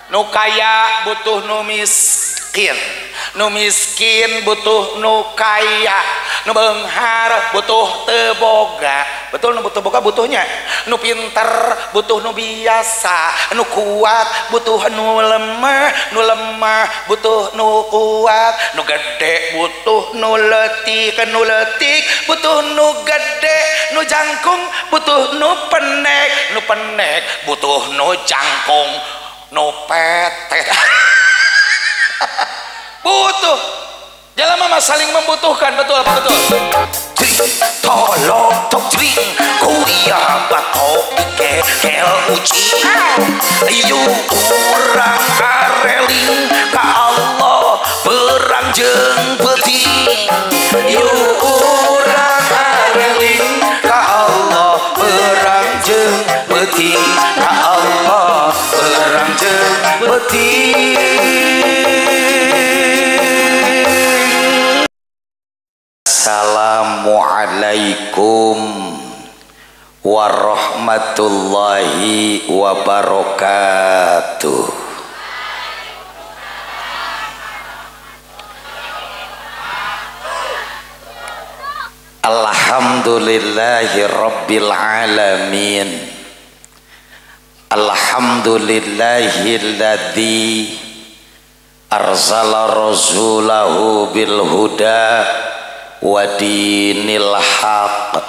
Nu kaya butuh nu miskin, nu miskin butuh nu kaya, nu beunghar butuh teu boga. Betul, nu teu boga butuhnya. Nu pinter butuh nu biasa, nu kuat butuh nu lemah, nu lemah butuh nu kuat, nu gede butuh nu leutik, nu leutik butuh nu gede, nu jangkung butuh nu penek, nu penek butuh nu jangkung, nu petet. Butuh. Jalan mama saling membutuhkan, betul apa betul? Tolong tok jring kuya bako ike kel uci yu urang areling ka Allah perang jeung peuting yu urang areling ka Allah perang jeung peuting ka Allah perang jeung peuting. Assalamualaikum warahmatullahi wabarakatuh. Alhamdulillahi rabbil alamin. Alhamdulillahilladzi arsala rasulahu bil huda wa dinil haq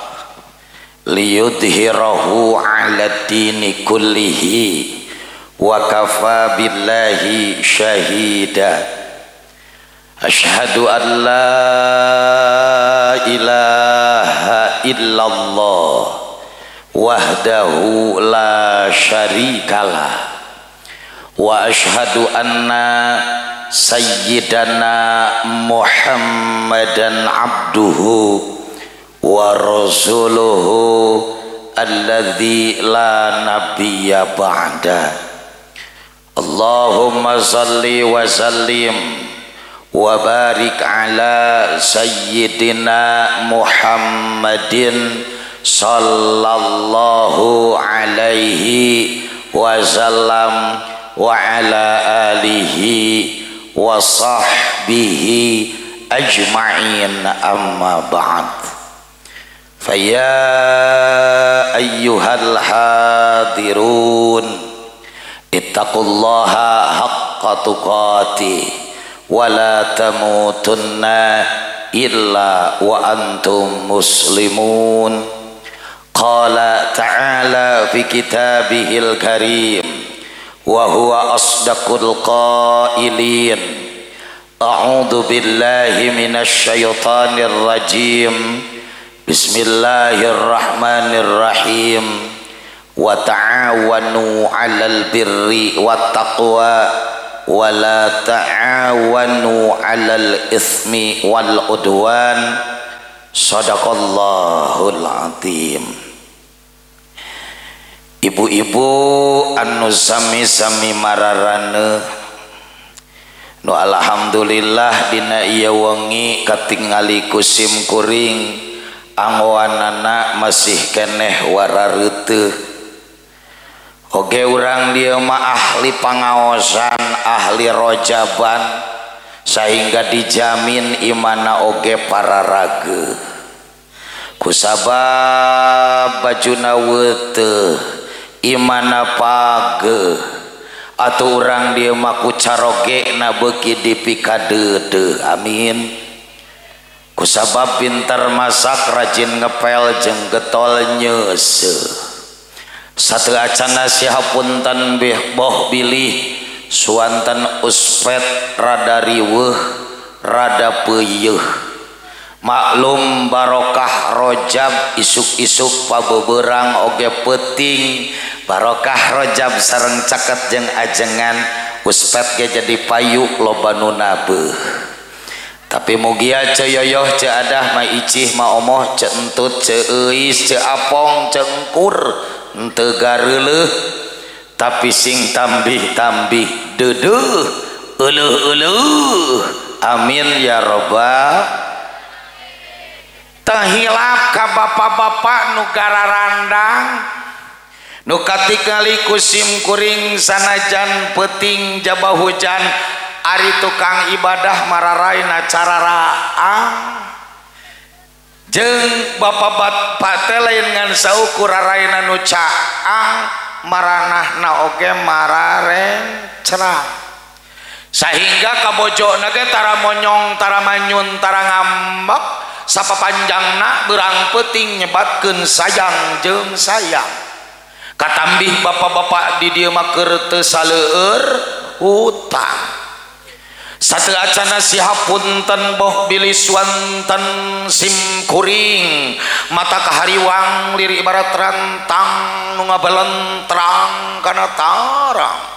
liyudhhirahu 'ala dini kullihi wa kafa billahi syahida. Asyhadu an la ilaha illallah wahdahu la syarikalah wa asyhadu anna sayyidana Muhammadan abduhu wa rasuluhu alladzi la nabiyya ba'da. Allahumma salli wa sallim wa barik ala sayyidina Muhammadin sallallahu alaihi wasallam wa ala alihi wa sahbihi ajma'in, amma ba'd. Faya ayyuhal hadirun ittaqullaha haqqa tuqatih wa la tamutunna illa wa antum muslimun. Qala ta'ala fi kitabihil karim wa huwa asdaqul qailin. A'udzu billahi minasy syaithanir rajim. Bismillahirrahmanirrahim. Wa ta'awanu 'alal birri wat taqwa wa la ta'awanu 'alal itsmi wal 'udwan. Shadaqallahul 'adzim. Ibu-ibu anu sami-sami mararane nu alhamdulillah dina ieu wengi katingali kusim kuring angoanana masih keneh warareuteuh. Oge urang dieu mah ahli pangaosan, ahli rojaban, sehingga dijamin imana oge pararage. Kusabab bajuna weuteuh imana page atau urang dieu mah ku carogena beuki dipikadeudeuh. Amin. Kusabab pintar masak, rajin ngepel jeung getol nyeuseuh. Satu acana sihapunten boh bilih suanten uspet rada riweuh rada peuyeih. Maklum barokah rojab isuk-isuk pabeberang oge peuting. Barokah rojab sareng caket jeung ajengan uspet ge jadi payu loba nu nabeuh. Tapi mugia ceu yoyoh ceu adah ma icih ma omoh ceu entut ceu euis ceu apong ceu engkur henteu gareuleuh, tapi sing tambih-tambih deudeuh euleuh-euleuh. Amin ya robbal. Teu hilap ka bapak-bapak nu gararandang Nu katingali ku sim kuring sanajan peuting jaba hujan ari tukang ibadah mararaina cararaang jeung bapak-bapak teh lain ngan saukur raraina nu caang maranahna oge mararencrang sehingga kabojona ge tara monyong tara manyun tara ngambek sapapanjangna beurang peuting nyebatkeun sayang jeung sayang. Katambih bapak-bapak di dieu mah keur teu saleueur hutang. Sateu acana sihapunten boh bilih swanten sim kuring mata kahariwang lirik ibarat rantang nu ngabelentrang kana tarang.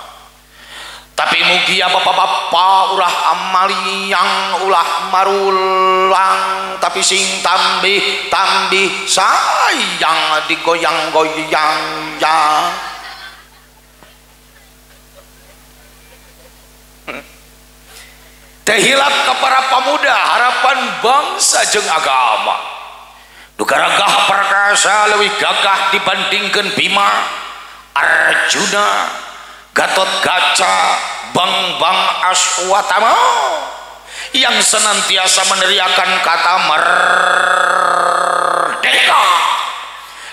Tapi mugia bapak-bapak ulah amaliang ulah marulang tapi sing tambih tambih sayang digoyang-goyang ya. Teu hilap ka para pemuda harapan bangsa jeung agama. Nu garagah perkasa leuwih gagah dibandingkeun Bima, Arjuna, Gatot Kaca, Bang-bang Aswatama yang senantiasa meneriakan kata merdeka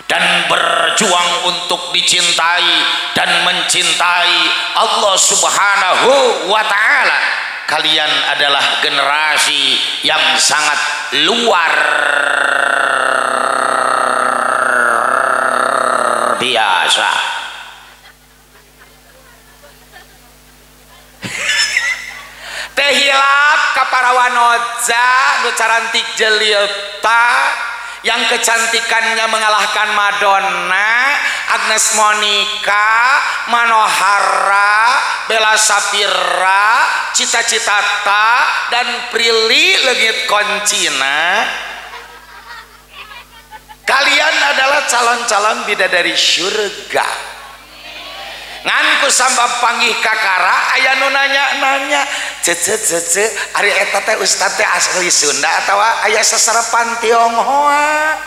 dan berjuang untuk dicintai dan mencintai Allah Subhanahu wa Ta'ala. Kalian adalah generasi yang sangat luar biasa. Teh hilap ka para wanoja nu carantik jelita yang kecantikannya mengalahkan Madonna, Agnes Monica, Manohara, Bella Safira, Cita Citata, dan Prilly Leungit Koncina. Kalian adalah calon-calon bidadari surga. Ngan ku sambab panggih kakara aya nu nanya-nanya, cece cece ari eta teh ustad teh asli Sunda atawa aya seserepan Tionghoa.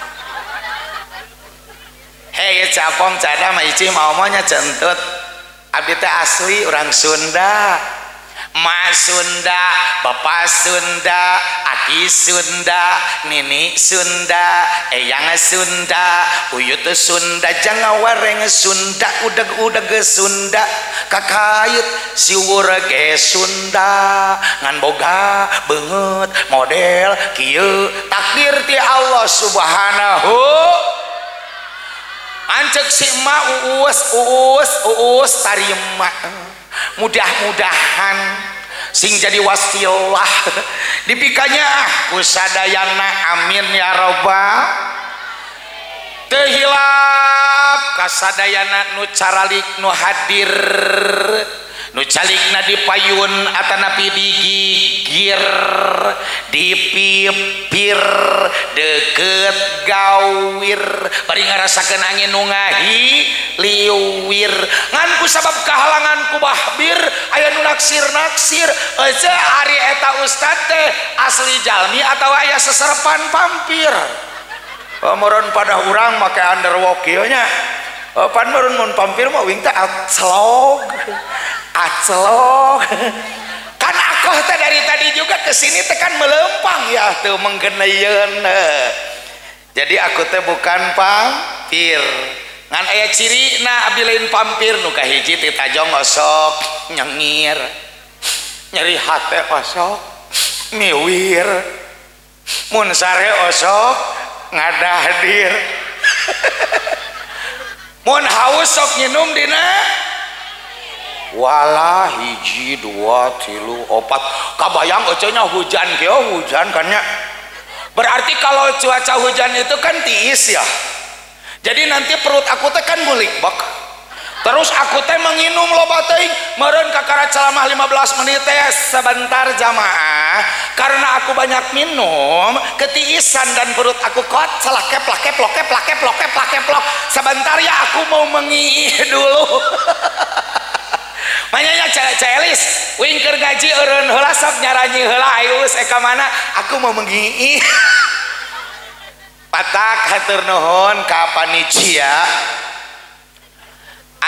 Hei capong cada mah ici mau-maunya centut. Abdi teh asli urang Sunda. Ma Sunda, Bapak Sunda, Aki Sunda, Nini Sunda, Eyang Sunda, Uyut Sunda, Jangawareng Sunda, Udeg-udeg Sunda, Kakayut siwur ge Sunda, ngan boga beungeut model kieu takdir ti Allah Subhanahu. Ancek si emak uus uus uus tarima. Mudah-mudahan sing jadi wasilah dipikanya kusadayana amin ya robbal. Teu hilap kasadayana nu caralik nu hadir nu calikna di payun atanapi digigir dipipir deket gawir bari ngarasakeun angin nu ngahiliwir ngan ku sabab kahalangan ku bahbir aya nu naksir-naksir eueuh ari eta ustad teh asli jalmi atawa aya seserepan pampir. Meureun pada urang make underwalk kieu nya. Pan meureun mun pampir mah wing teh aclog aclog. Kan aku teh dari tadi juga kesini teh kan melempang ya tuh menggeneyeun. Jadi aku teh bukan pampir. Ngan aya cirina abdi lain pampir nu kahiji ti tajong osok nyengir. Nyeri hate osok miwir. Mun sare osok ngadahdir. Mun haus sok nginum dina walah hiji dua tilu opat kabayang ecenya hujan kieu hujan kan nya. Berarti kalau cuaca hujan itu kan tiis ya. Jadi nanti perut aku teh kan bulik bak. Terus aku teh menginum loba teuing meureun kakara ceramah 15 menit teh sebentar jamaah karena aku banyak minum ketiisan dan perut aku kot salah keplak keplok keplak keplok keplak keplok sebentar ya aku mau mengiih dulu. Manyanya celis wing keur gaji eureun heula sok nyaranyi heula ayo geus eka mana aku mau mengiih. Patak hatur nuhun ka panitia.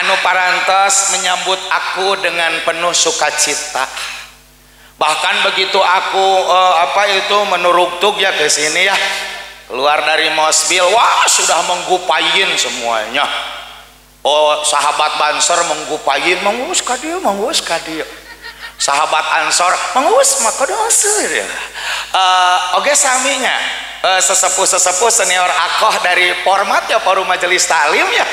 Anu parantos menyambut aku dengan penuh sukacita. Bahkan begitu aku menurugtug ya ke sini ya, keluar dari mobil, wah sudah menggupain semuanya. Oh, sahabat Banser menggupain, mangus ka dieu, mangus ka dieu. Sahabat Ansor mangus maka dosa. Oge saminya sesepuh-sesepuh senior akoh dari format ya forum majelis taklim ya.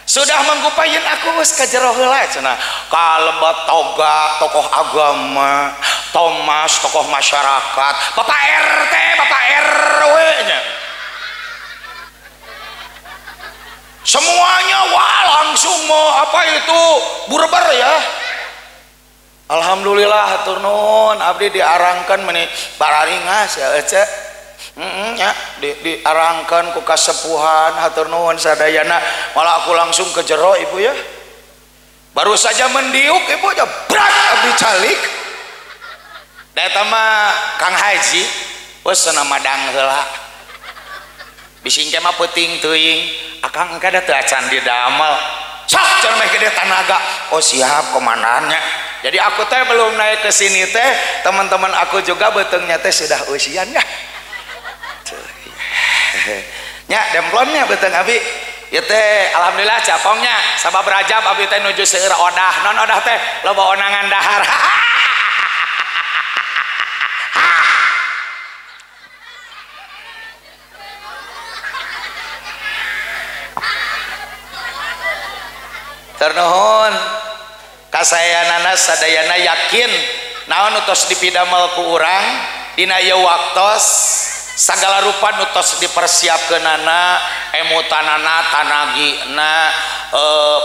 Sudah menggupain aku geus ka jero heula cenah. Kalebet toga tokoh agama, Thomas tokoh masyarakat, Bapak RT, Bapak RW nya. Semuanya wah langsung mau apa itu burber ya. Alhamdulillah hatur nuhun abdi diarangkeun meni bararingas ya ece. Ya, diarangkeun ku kasepuhan hatur nuhun sadayana, malah aku langsung ke jero ibu ya. Baru saja mendiuk ibu aja berat abdi calik. Da eta mah Kang Haji geus cenah madang heula. Bising teh mah peuting teuing, akang engke da teu acan didamel. Sok cenah meh gede tanaga. Oh siap komandannya. Jadi aku teh belum naik ke sini teh, teman-teman aku juga beuteungnya teh sudah usianya. Nya demplonnya beuteung abi. Ieu teh alhamdulillah capongnya sabab Rajab abi teh nuju seueur odah. Non odah teh loba onangan dahar. Ternuhun kasayanana sadayana yakin naon nu tos dipidamel ku urang dina ieu waktos sagala rupa nu tos dipersiapkeunana emutanana tanagina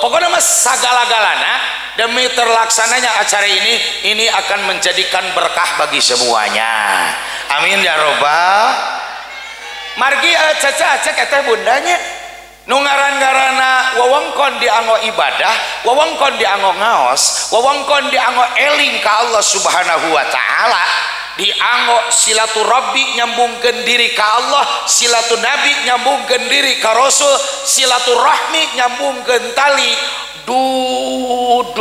pokoknya mah sagala-galana demi terlaksananya acara ini akan menjadikan berkah bagi semuanya. Amin ya robbal. Margi caca acek eta bundanya nu ngaran-ngaranna wewengkon dianggo ibadah, wewengkon dianggo ngaos, wewengkon dianggo eling ka Allah Subhanahu wa taala, dianggo silaturahmi nyambungkeun diri ka Allah, silaturnabi nyambungkeun diri ka Rasul, silaturahmi nyambungkeun tali duduluran.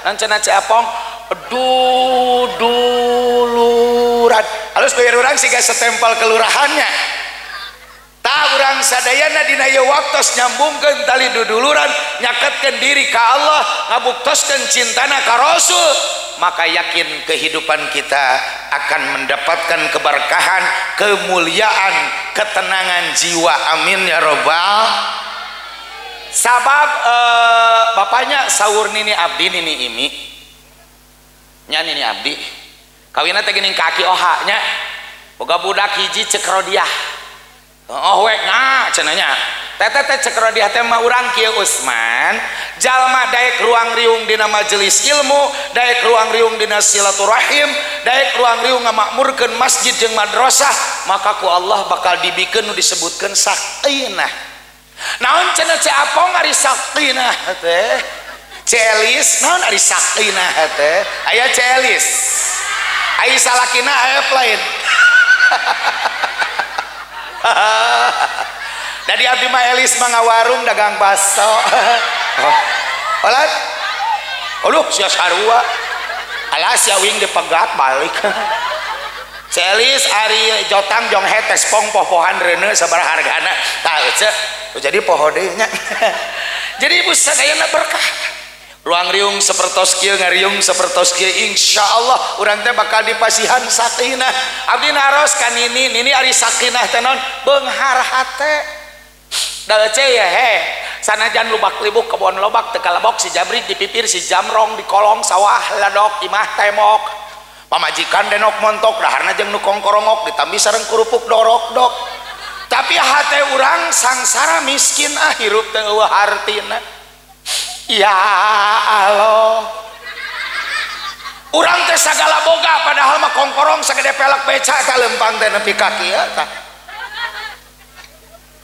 Nancana Ceu Apong duduluran. Halus bayar urang siga setempel kelurahannya. Ta urang sadayana dina ieu waktos nyambungkeun tali duduluran, nyaketkeun diri ka Allah, ngabuktoskeun cintana ka Rasul, maka yakin kehidupan kita akan mendapatkan keberkahan, kemuliaan, ketenangan jiwa. Amin ya robbal. Sabab bapaknya sahur nini abdi nini imi nya nini abdi kawinna teh geuning kaki oha nya boga budak hiji ceuk Rodiah. Oh we nya cenah nya teteh teh ceuk Rodiah teh mah urang kieu Usman jalma daek ruang riung dina majelis ilmu, daek ruang riung dina silaturahim, daek ruang riung ngamakmurkeun masjid jeung madrasah, maka ku Allah bakal dibikeun nu disebutkeun sakinah. Naon cenah Ceu Apong ari sakinah teh? Celis naon ari sakinah teh? Aya celis. Aya salakina aya lain. Dari abdi mah Elis mah ngawarung dagang baso. Olat. Aduh sia sarua. Alah sia wing dipegat balik. Celis ari jotang jong hetes pong poh-pohan reuneu sabaraha hargana. Tah ece. Jadi poho deui nya. Jadi ibu sadayana berkah. Ruang riung sapertos kieu ngariung sapertos kieu insyaallah urang teh bakal dipasihan sakinah. Abdi naros ka nini, nini ari sakinah teh naon? Beunghar hate. Da ece ya he, sanajan lubak libuk kebon lobak teu kalebok si jabrik di pipir si jamrong di kolong sawah ladok imah temok. Pamajikan denok montok daharna jeung nu kongkorongok ditambi sareng kerupuk dorok dok. Tapi hate urang sangsara miskin ah hirup teh eueuh hartina. Ya Allah, urang teh sagala boga padahal mah kongkorong sagede pelek beca eta lempang teh nepi ka kieu tah.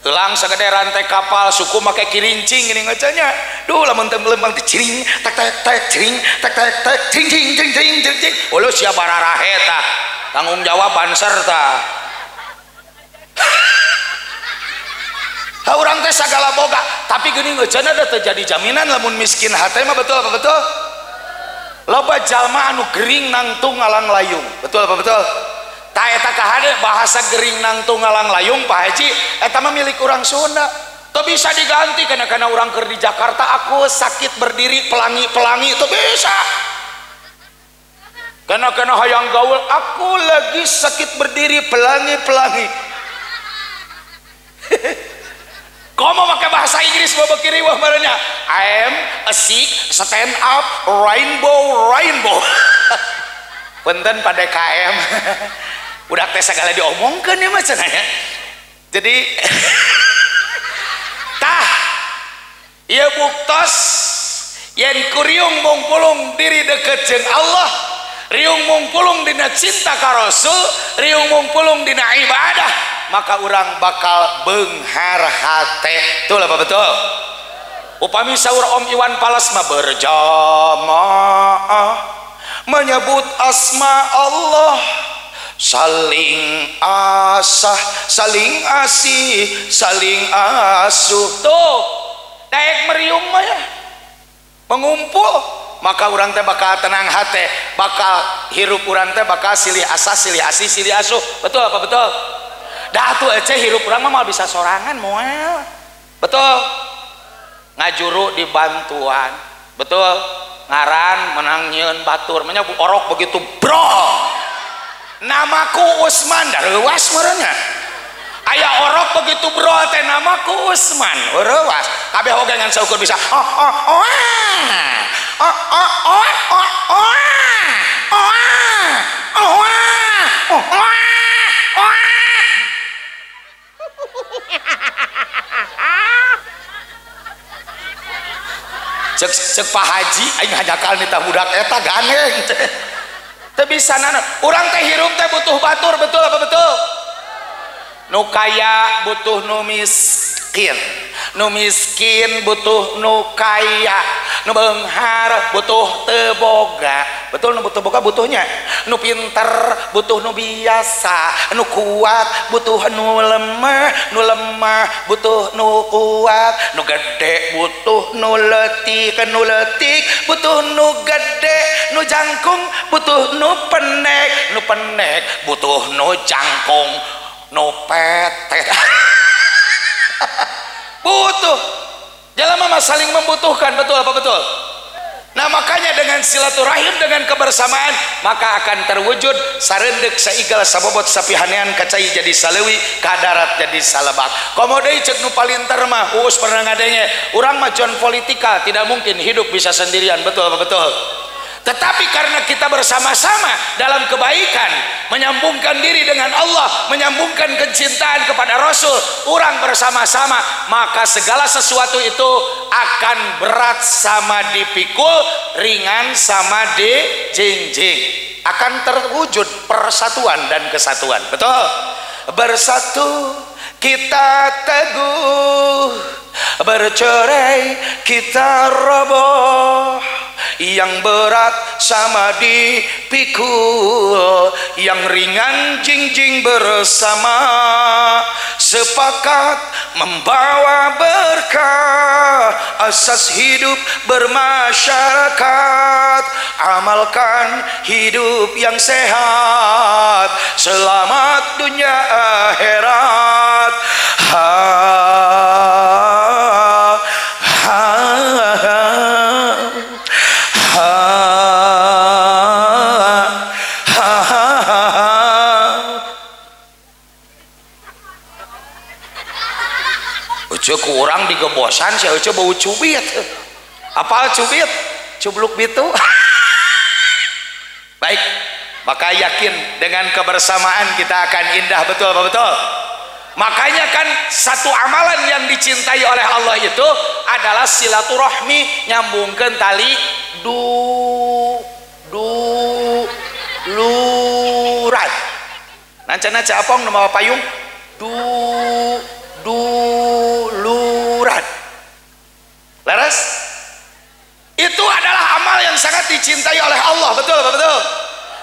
Heulang sagede rantai kapal suku make kirincing geuning ngecanya. Duh lamun teu lempang teh ciring tek tek tek ciring tek tek tek cing cing cing cing cing cing. Uluh sia bararahe tah. Tanggung jawab Banser tah. Tah urang teh sagala boga, tapi geuning euceuna da teu jadi jaminan lamun miskin hate mah, betul apa betul? Loba jalma anu gering nangtung ngalang layung, betul apa betul? Tah eta kahade bahasa gering nangtung ngalang layung Pak Haji, eta mah milik urang Sunda. Teu bisa diganti karena urang keur di Jakarta aku sakit berdiri pelangi-pelangi teu bisa. Karena hayang gaul aku lagi sakit berdiri pelangi-pelangi. Komo pakai bahasa Inggris bawa kiri wah marahnya. I am a sick stand up rainbow rainbow. Punten pada KM. Udah teh segala diomongkeun ya mah cenah ya. Jadi tah ieu buktos yen kuriung mungpulung diri deket jeung Allah, riung mungpulung dina cinta ka Rasul, riung mungpulung dina ibadah, maka urang bakal beunghar hate. Betul apa betul? Upami saur Om Iwan Fals mah berjamaah menyebut asma Allah, saling asah, saling asih, saling asuh. Tuh, daek meriung mah ya, mengumpul, maka urang teh bakal tenang hate, bakal hirup urang teh bakal silih asah, silih asih, silih asuh. Betul apa betul? Dah tuh ece hirup urang mah mal bisa sorangan moal. Betul? Ngajuru dibantuan. Betul? Ngaran menang nyieun batur, menya orok begitu bro. Namaku Usman, dareuwas meureunnya. Aya orok begitu bro teh namaku Usman, reuwas. Kabeh oge ngan saukur bisa. Oh oh oh. Oh oh oh oh oh. Oh oh oh oh. Cek Pak Haji aing hanjakal nitah budak eta gandeng. Teu bisa nana. Urang teh hirup teh butuh batur, betul apa betul? Nu kaya butuh nu miskin, nu miskin butuh nu kaya, nu beunghar butuh teu boga, betul? Nu teu boga butuhnya, nu pinter butuh nu biasa, nu kuat butuh nu lemah, nu lemah butuh nu kuat, nu gede butuh nu leutik, nu leutik butuh nu gede, nu jangkung butuh nu pendek, nu pendek butuh nu jangkung, nu petet. Butuh. Jelema mah saling membutuhkan, betul apa betul? Nah makanya dengan silaturahim, dengan kebersamaan, maka akan terwujud sarendek saigal sabobot sapihanean kacai jadi salewi kadarat jadi salebak. Komo deui ceuk nu palinter mah uus pernah ngadenge, urang mah jon politika tidak mungkin hidup bisa sendirian, betul apa betul? Tetapi karena kita bersama-sama dalam kebaikan, menyambungkan diri dengan Allah, menyambungkan kecintaan kepada Rasul, orang bersama-sama, maka segala sesuatu itu akan berat sama dipikul, ringan sama dijinjing. Akan terwujud persatuan dan kesatuan. Betul? Bersatu kita teguh, bercerai kita roboh. Yang berat sama dipikul, yang ringan jingjing bersama. Sepakat membawa berkah, asas hidup bermasyarakat. Amalkan hidup yang sehat, selamat dunia akhirat. Ha, ha, ha. Ha, ha, ha, ha. Uce ku urang digebosan sia uce bau cubit. Apal cubit? Cubluk bitu. Baik, maka yakin dengan kebersamaan kita akan indah, betul apa betul? Makanya kan satu amalan yang dicintai oleh Allah itu adalah silaturahmi, nyambungkan tali du du luran. Nanca-nanca apong nama payung du du luran. Leres? Itu adalah amal yang sangat dicintai oleh Allah, betul apa betul?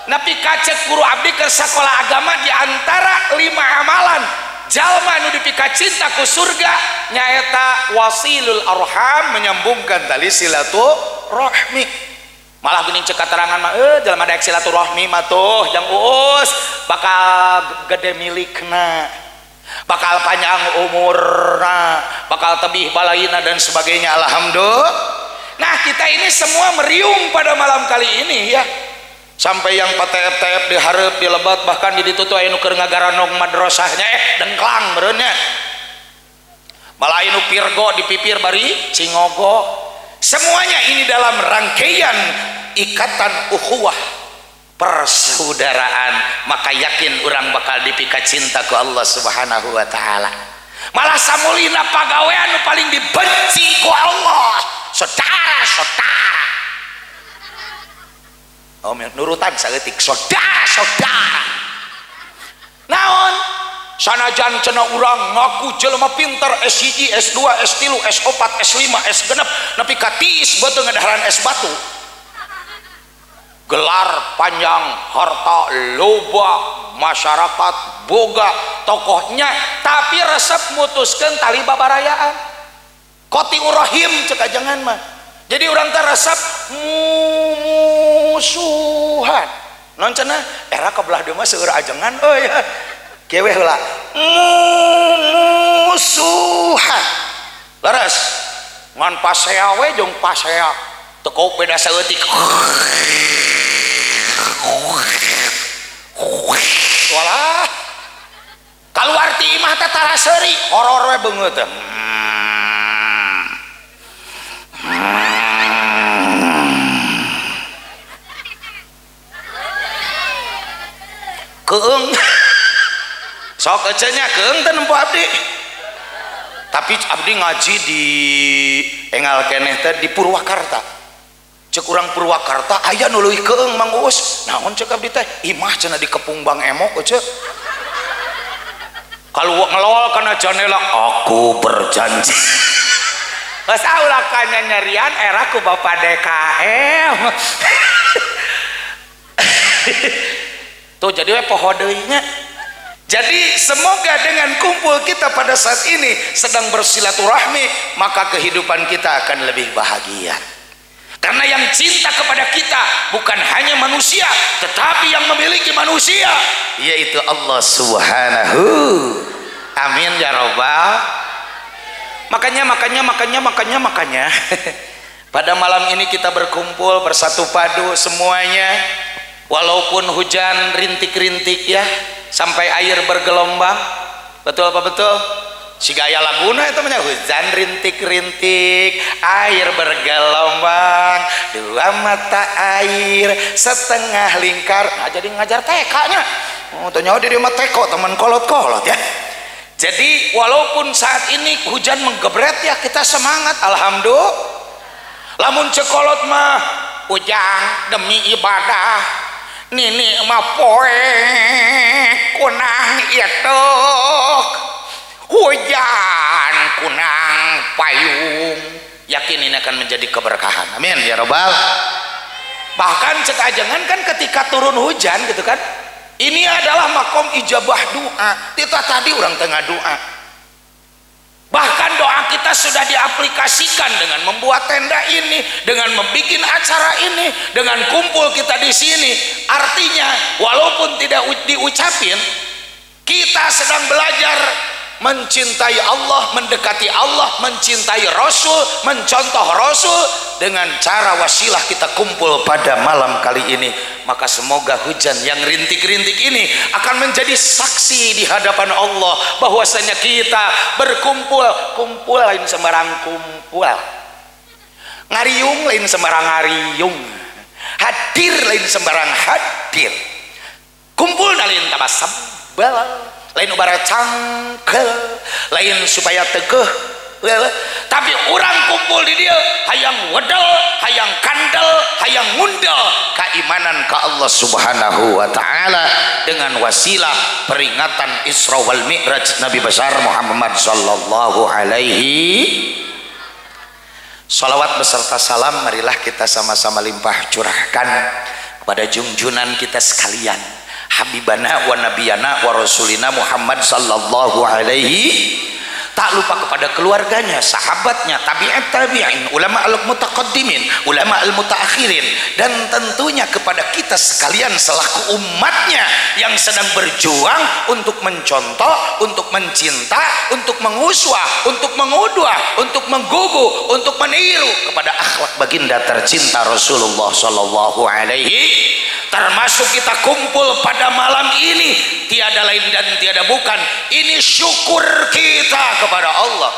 Napi kacek guru abdi ke sekolah agama di antara 5 amalan Jalma nu dipika cinta ku surga nyaeta wasilul arham, menyambungkan tali silaturahmi. Malah geuning cek katerangan mah jelema daek silaturahmi mah tuh jang uus bakal gede milikna, bakal panjang umurna, bakal tebih balaina dan sebagainya. Alhamdulillah. Nah, kita ini semua meriung pada malam kali ini ya. Sampai yang patep-tep dihareup dilebat bahkan di ditu tuh aya nu keur ngagaranong madrasahnya dengklang meureunnya. Malah anu pirgo di pipir bari cingogo. Semuanya ini dalam rangkaian ikatan ukhuwah persaudaraan, maka yakin orang bakal dipika cinta ku Allah Subhanahu wa taala. Malah samulina pagawean nu paling dibenci ku Allah, saudara-saudara. Oh, nurutan saeutik saudara-saudara. Naon? Sanajan cenah urang ngaku jelema pinter S1, S2, S3, S4, S5, S6 nepi ka tiis beuteung ngadaharan es batu. Gelar panjang, harta loba, masyarakat boga, tokohnya, tapi resep mutuskeun tali babarayaan. Qoti urahim cek ajengan mah. Jadi urang teh resep mumusuhan. Non cenah era ka belah dieu mah seueur ajengan euy. Kieu we heula mumusuhan. Leres ngan pasea we jeung pasea teu beda saeutik. Walah kaluar ti imah teh tara seuri horor we beungeut teh. Keung sok ecenya keung teh nempo abdi. Tapi abdi ngaji di engal keneh teh di Purwakarta. Cek urang Purwakarta aya nu leuwih keung Mang Uus. Naon cek abdi teh? Imah cenah dikepung Bang Emok ece. Kalau ngelol kana janela aku berjanji. Geus ulah ka nyarian era ku Bapak DKM. Tuh jadi we poho deui nya. Jadi semoga dengan kumpul kita pada saat ini sedang bersilaturahmi, maka kehidupan kita akan lebih bahagia. Karena yang cinta kepada kita bukan hanya manusia, tetapi yang memiliki manusia, yaitu Allah Subhanahu. Amin ya robbal. Makanya pada malam ini kita berkumpul bersatu padu semuanya, walaupun hujan rintik-rintik ya, sampai air bergelombang. Betul apa betul? Si gaya laguna itu namanya hujan rintik-rintik, air bergelombang, dua mata air setengah lingkar. Nah, jadi ngajar TK-nya. Oh, ternyata di rumah TK teman kolot-kolot ya. Jadi walaupun saat ini hujan menggebret ya, kita semangat, alhamdulillah. Lamun cekolot mah ujang demi ibadah, nini mah poe kunang itok, hujan kunang payung. Yakin ini akan menjadi keberkahan. Amin ya robbal. Bahkan cek ajengan kan ketika turun hujan gitu kan, ini adalah makom ijabah doa. Kita tadi orang tengah doa, bahkan doa kita sudah diaplikasikan dengan membuat tenda ini, dengan membuat acara ini, dengan kumpul kita di sini. Artinya walaupun tidak diucapin, kita sedang belajar mencintai Allah, mendekati Allah, mencintai Rasul, mencontoh Rasul dengan cara wasilah kita kumpul pada malam kali ini. Maka semoga hujan yang rintik-rintik ini akan menjadi saksi di hadapan Allah bahwasanya kita berkumpul. Kumpul lain sembarang kumpul, ngariung lain sembarang ngariung, hadir lain sembarang hadir, kumpul lain tambah sebel, lain ubara cangkel, lain supaya tegeh, tapi orang kumpul di dia hayang wedel, hayang kandel, hayang ngundel keimanan ke Allah Subhanahu wa taala dengan wasilah peringatan Isra wal Mi'raj Nabi besar Muhammad sallallahu alaihi. Salawat beserta salam marilah kita sama-sama limpah curahkan kepada junjunan kita sekalian, Habibana wa nabiyana wa rasulina Muhammad sallallahu alaihi. Tak lupa kepada keluarganya, sahabatnya, tabi'at tabi'in, ulama al-mutaqaddimin, ulama al-mutaakhirin, dan tentunya kepada kita sekalian selaku umatnya yang sedang berjuang untuk mencontoh, untuk mencinta, untuk menguswah, untuk mengudwah, untuk menggugu, untuk meniru kepada akhlak baginda tercinta Rasulullah sallallahu alaihi. Termasuk kita kumpul pada malam ini tiada lain dan tiada bukan, ini syukur kita kepada Allah,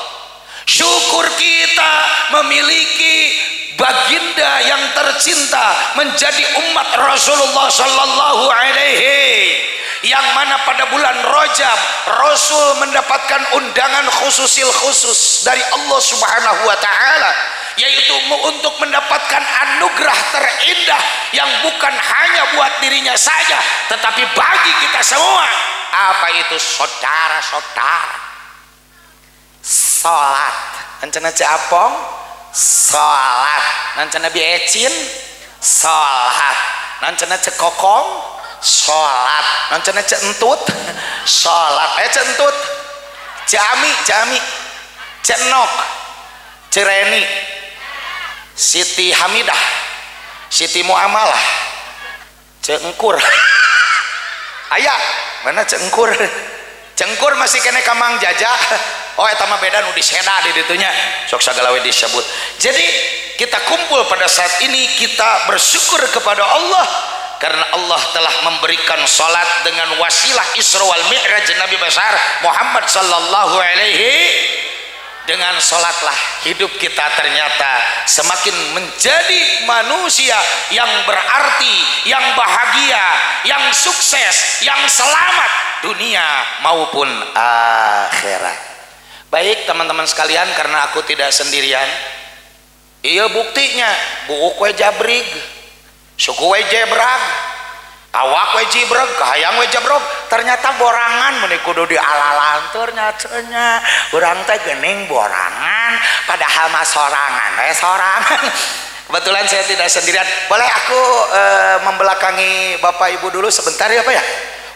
syukur kita memiliki baginda yang tercinta menjadi umat Rasulullah sallallahu alaihi, yang mana pada bulan Rajab Rasul mendapatkan undangan khususil khusus dari Allah Subhanahu wa taala, yaitu untuk mendapatkan anugerah terindah yang bukan hanya buat dirinya saja tetapi bagi kita semua. Apa itu saudara-saudara? Salat ancana Ceu Apong, salat ancana Bi Ecin, salat ancana Ceu Kokom, salat ancana Ceu Entut, salat Ceu Entut, Ceu Ami, Ceu Ami, Ceu Nok, Ceu Reni, Siti Hamidah, Siti Muamalah, Ceu Engkur. Aya mana Ceu Engkur? Ceu Engkur masih kene ka Mang Jaja. Oh eta mah beda nu diseda di ditunya, sok sagala we disebut. Jadi kita kumpul pada saat ini kita bersyukur kepada Allah karena Allah telah memberikan salat dengan wasilah Isra wal Mi'raj Nabi besar Muhammad sallallahu alaihi. Dengan salatlah hidup kita ternyata semakin menjadi manusia yang berarti, yang bahagia, yang sukses, yang selamat dunia maupun akhirat. Baik teman-teman sekalian, karena aku tidak sendirian. Iya buktinya, buuk we jabrig, suku we jebrag, awak we jibreg, kahayang we jebrog. Ternyata borangan meni kudu dialalantur nya, urang teh geuning borangan, padahal mah sorangan we sorangan. Kebetulan saya tidak sendirian. Boleh aku membelakangi Bapak Ibu dulu sebentar ya Pak ya?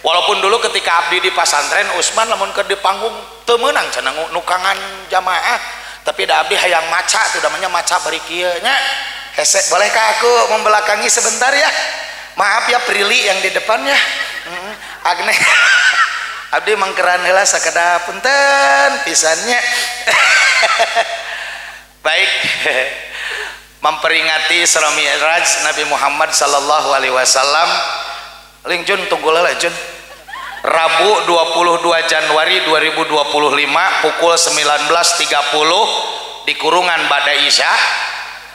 Walaupun dulu ketika abdi di pasantren Usman lamun keur di panggung teu meunang cenah nukangan jamaah, tapi da abdi hayang maca tuh namanya maca bari kieu nya. Hese, bolehkah aku membelakangi sebentar ya? Maaf ya Prilly yang di depannya. Agne. Abdi mangkeran heula sakada punten pisannya. Baik. Memperingati Isra Mi'raj Nabi Muhammad sallallahu alaihi wasallam. Ling Jun tunggu heula Jun. Rabu 22 Januari 2025 pukul 19.30 di Kurungan Bada Isya,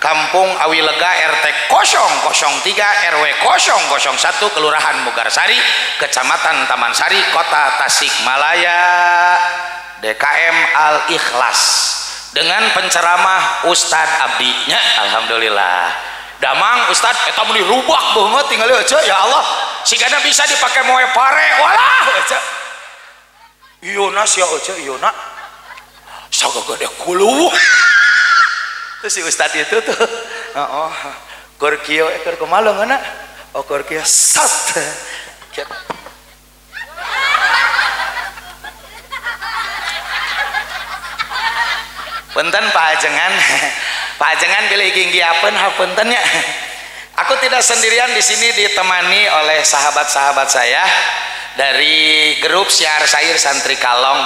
Kampung Awilega RT 003 RW 001 Kelurahan Mugarsari, Kecamatan Taman Sari, Kota Tasikmalaya, DKM Al Ikhlas dengan penceramah Ustadz Abdinya. Alhamdulillah. Damang Ustadz eta meuni rubak banget tinggal aja ya Allah, sigana bisa dipakai moe pare walah aja. Ieu na sia aja ieu na sagagede kulu. Terus si Ustadz itu tuh oh keur kieu keur kumaha leungeunna, oh keur kieu sat. Punten Pak Ajengan. Pak Ajengan pilih ginggiapeun hapunten nya. Aku tidak sendirian di sini, ditemani oleh sahabat-sahabat saya dari grup Syiar Sair Santri Kalong.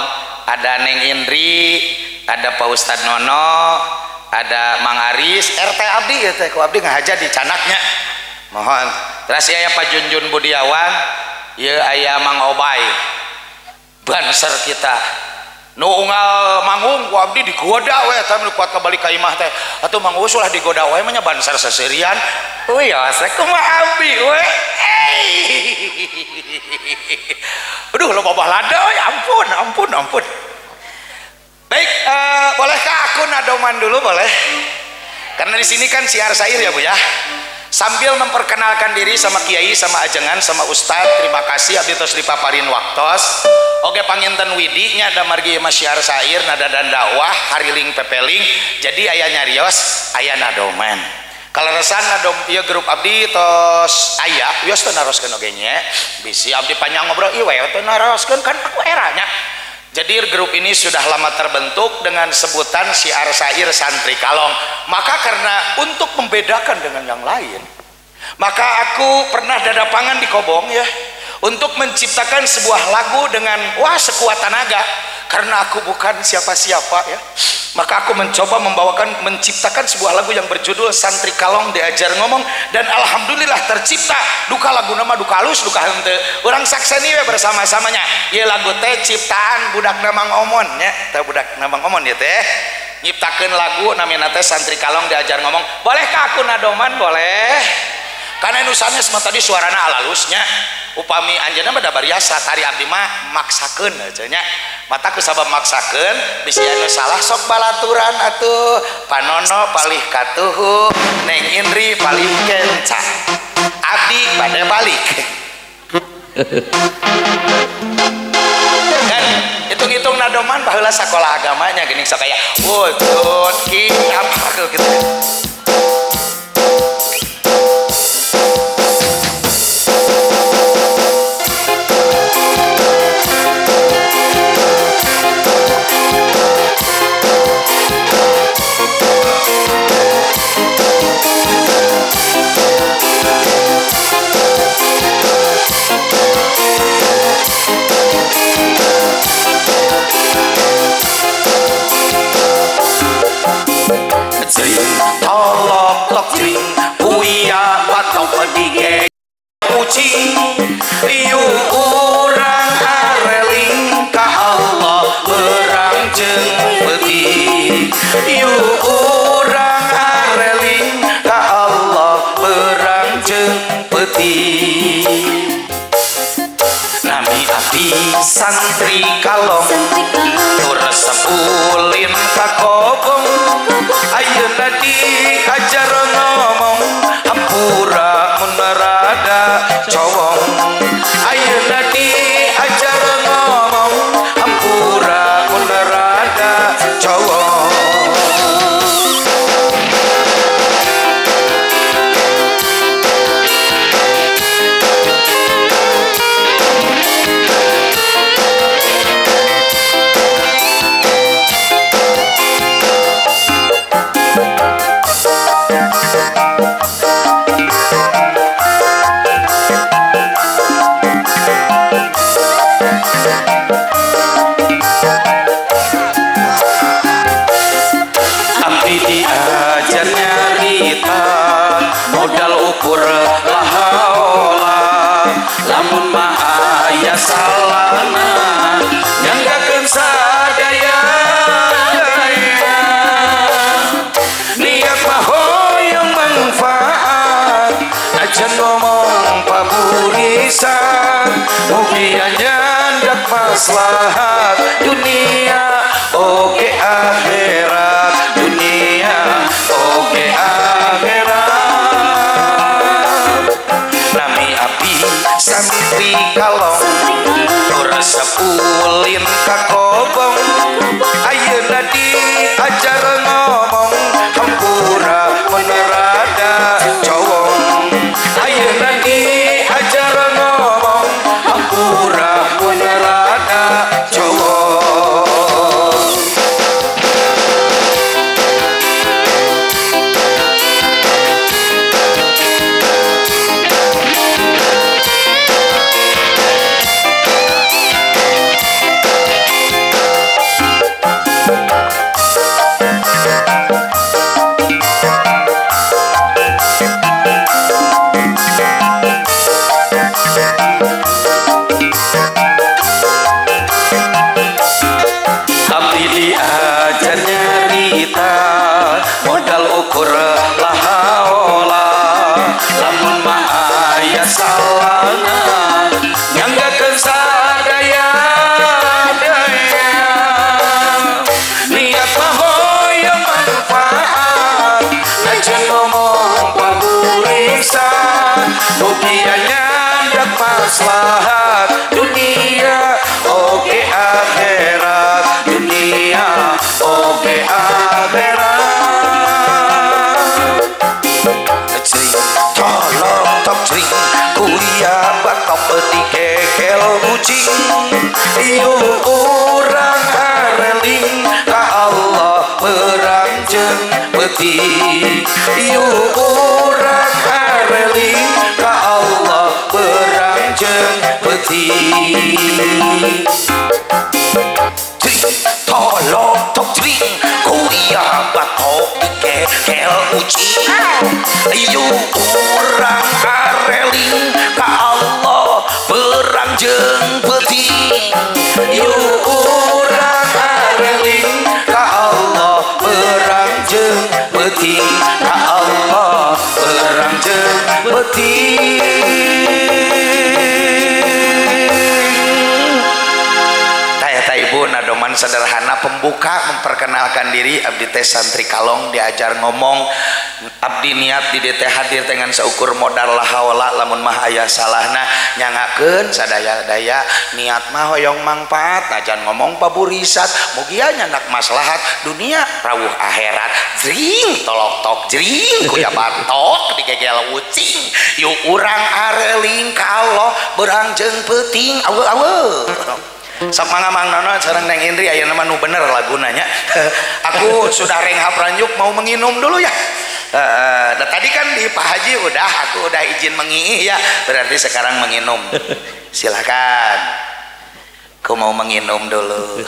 Ada Neng Indri, ada Pak Ustadz Nono, ada Mang Aris, RT Abdi ya teh, ku abdi ngahaja di canaknya. Mohon. Terus aya Pak Junjun Budiawan, ieu aya Mang Obay. Banser kita. Nu unggal manggung ku abdi digoda we eta nu kuat kabalik ka imah teh. Atuh Mang Uus ulah digoda we mah nya banser seserian. Euy asa kumaha abdi we. Aduh loba balada euy, ampun ampun ampun. Baik, bolehkah aku nadoman dulu boleh? Karena di sini kan siar sair ya Bu ya. Sambil memperkenalkan diri sama kiai, sama ajengan, sama ustadz, terima kasih abdi tos dipaparin waktos. Oke panginten widi nya ada margi syiar sair nada dan dakwah hariling pepeling. Jadi aya nyarios, aya nadoman. Kaleresan adom ieu grup abdi tos aya wios teu naroskeun oge nya. Bisi abdi panjang ngobrol ieu we teu naroskeun kan aku eranya. Jadi grup ini sudah lama terbentuk dengan sebutan Syiar Syair Santri Kalong. Maka karena untuk membedakan dengan yang lain, maka aku pernah dadapangan di Kobong ya, untuk menciptakan sebuah lagu dengan wah sekuat tenaga. Karena aku bukan siapa-siapa ya, maka aku mencoba membawakan, menciptakan sebuah lagu yang berjudul Santri Kalong Diajar Ngomong, dan alhamdulillah tercipta. Duka lagu nama duka halus duka henteu urang sakseni we bersama-samanya. Ieu lagu teh ciptaan budak Namang Omon nya, teh budak Namang Omon ya teh nyiptakeun lagu namina teh Santri Kalong Diajar Ngomong. Bolehkah aku nadoman? Boleh. Karena nu sanes mah tadi suarana alalusnya, upami anjeunna mah da bariasa tari abdi mah maksakeun aja nya. Mata ku sabab maksakeun bisi anu salah sok balaturan atuh. Panono palih katuhu, Neng Indri palih kenca. Abdi bade balik. Kan hitung-hitung nadoman baheula sakola agamanya geuning sok aya wujud ki apa gitu. Kucing liu urang areling ka Allah berang jeung peuting. Liu urang areling ka Allah berang jeung peuting. Nami abdi Santri Kalong tur resep ulin ka Kobong. Ayeuna diajar ngomong hampura mun rada cowong. Ayeuna diajar ngomong hampura mun rada cowong. Maslahat dunia oke akhirat, dunia oke akhirat. Nami abdi Santri Kalong tur resep ulin ka Kobong. Ayeuna diajar ngomong hampura mun rada cowong. Ayeuna diajar ngomong hampura mun rada cowong. Maslahat dunia oke akhirat, dunia oke akhirat. peuting yuk urang areling ka Allah berang jeung peuting tolong tok jring kuya batok dikekel ucing yuk urang areling ka Allah berang jeung peuting yuk urang areling ka Allah berang jeung peuting ka Allah berang jeung peuting. Ibu nadoman sederhana pembuka memperkenalkan diri abdi teh santri kalong diajar ngomong abdi niat di DT hadir dengan seukur modal lahaula lamun mah aya salahna nyangakeun sadaya-daya niat mah hoyong mangfaat najan ngomong paburisat mugia nyandak maslahat dunia rawuh akhirat jring tolok tok jring kuya batok digegel ucing yuk urang areling ka Allah berang jeung peuting awe-awe. Sok mangga Mang Nono sareng Neng Indri ayeuna mah nu bener laguna nya. Aku sudah renghap ranjuk mau menginum dulu ya. Tadi kan di Pak Haji udah aku udah izin mengiih ya, berarti sekarang menginum. Silakan. Aku mau menginum dulu.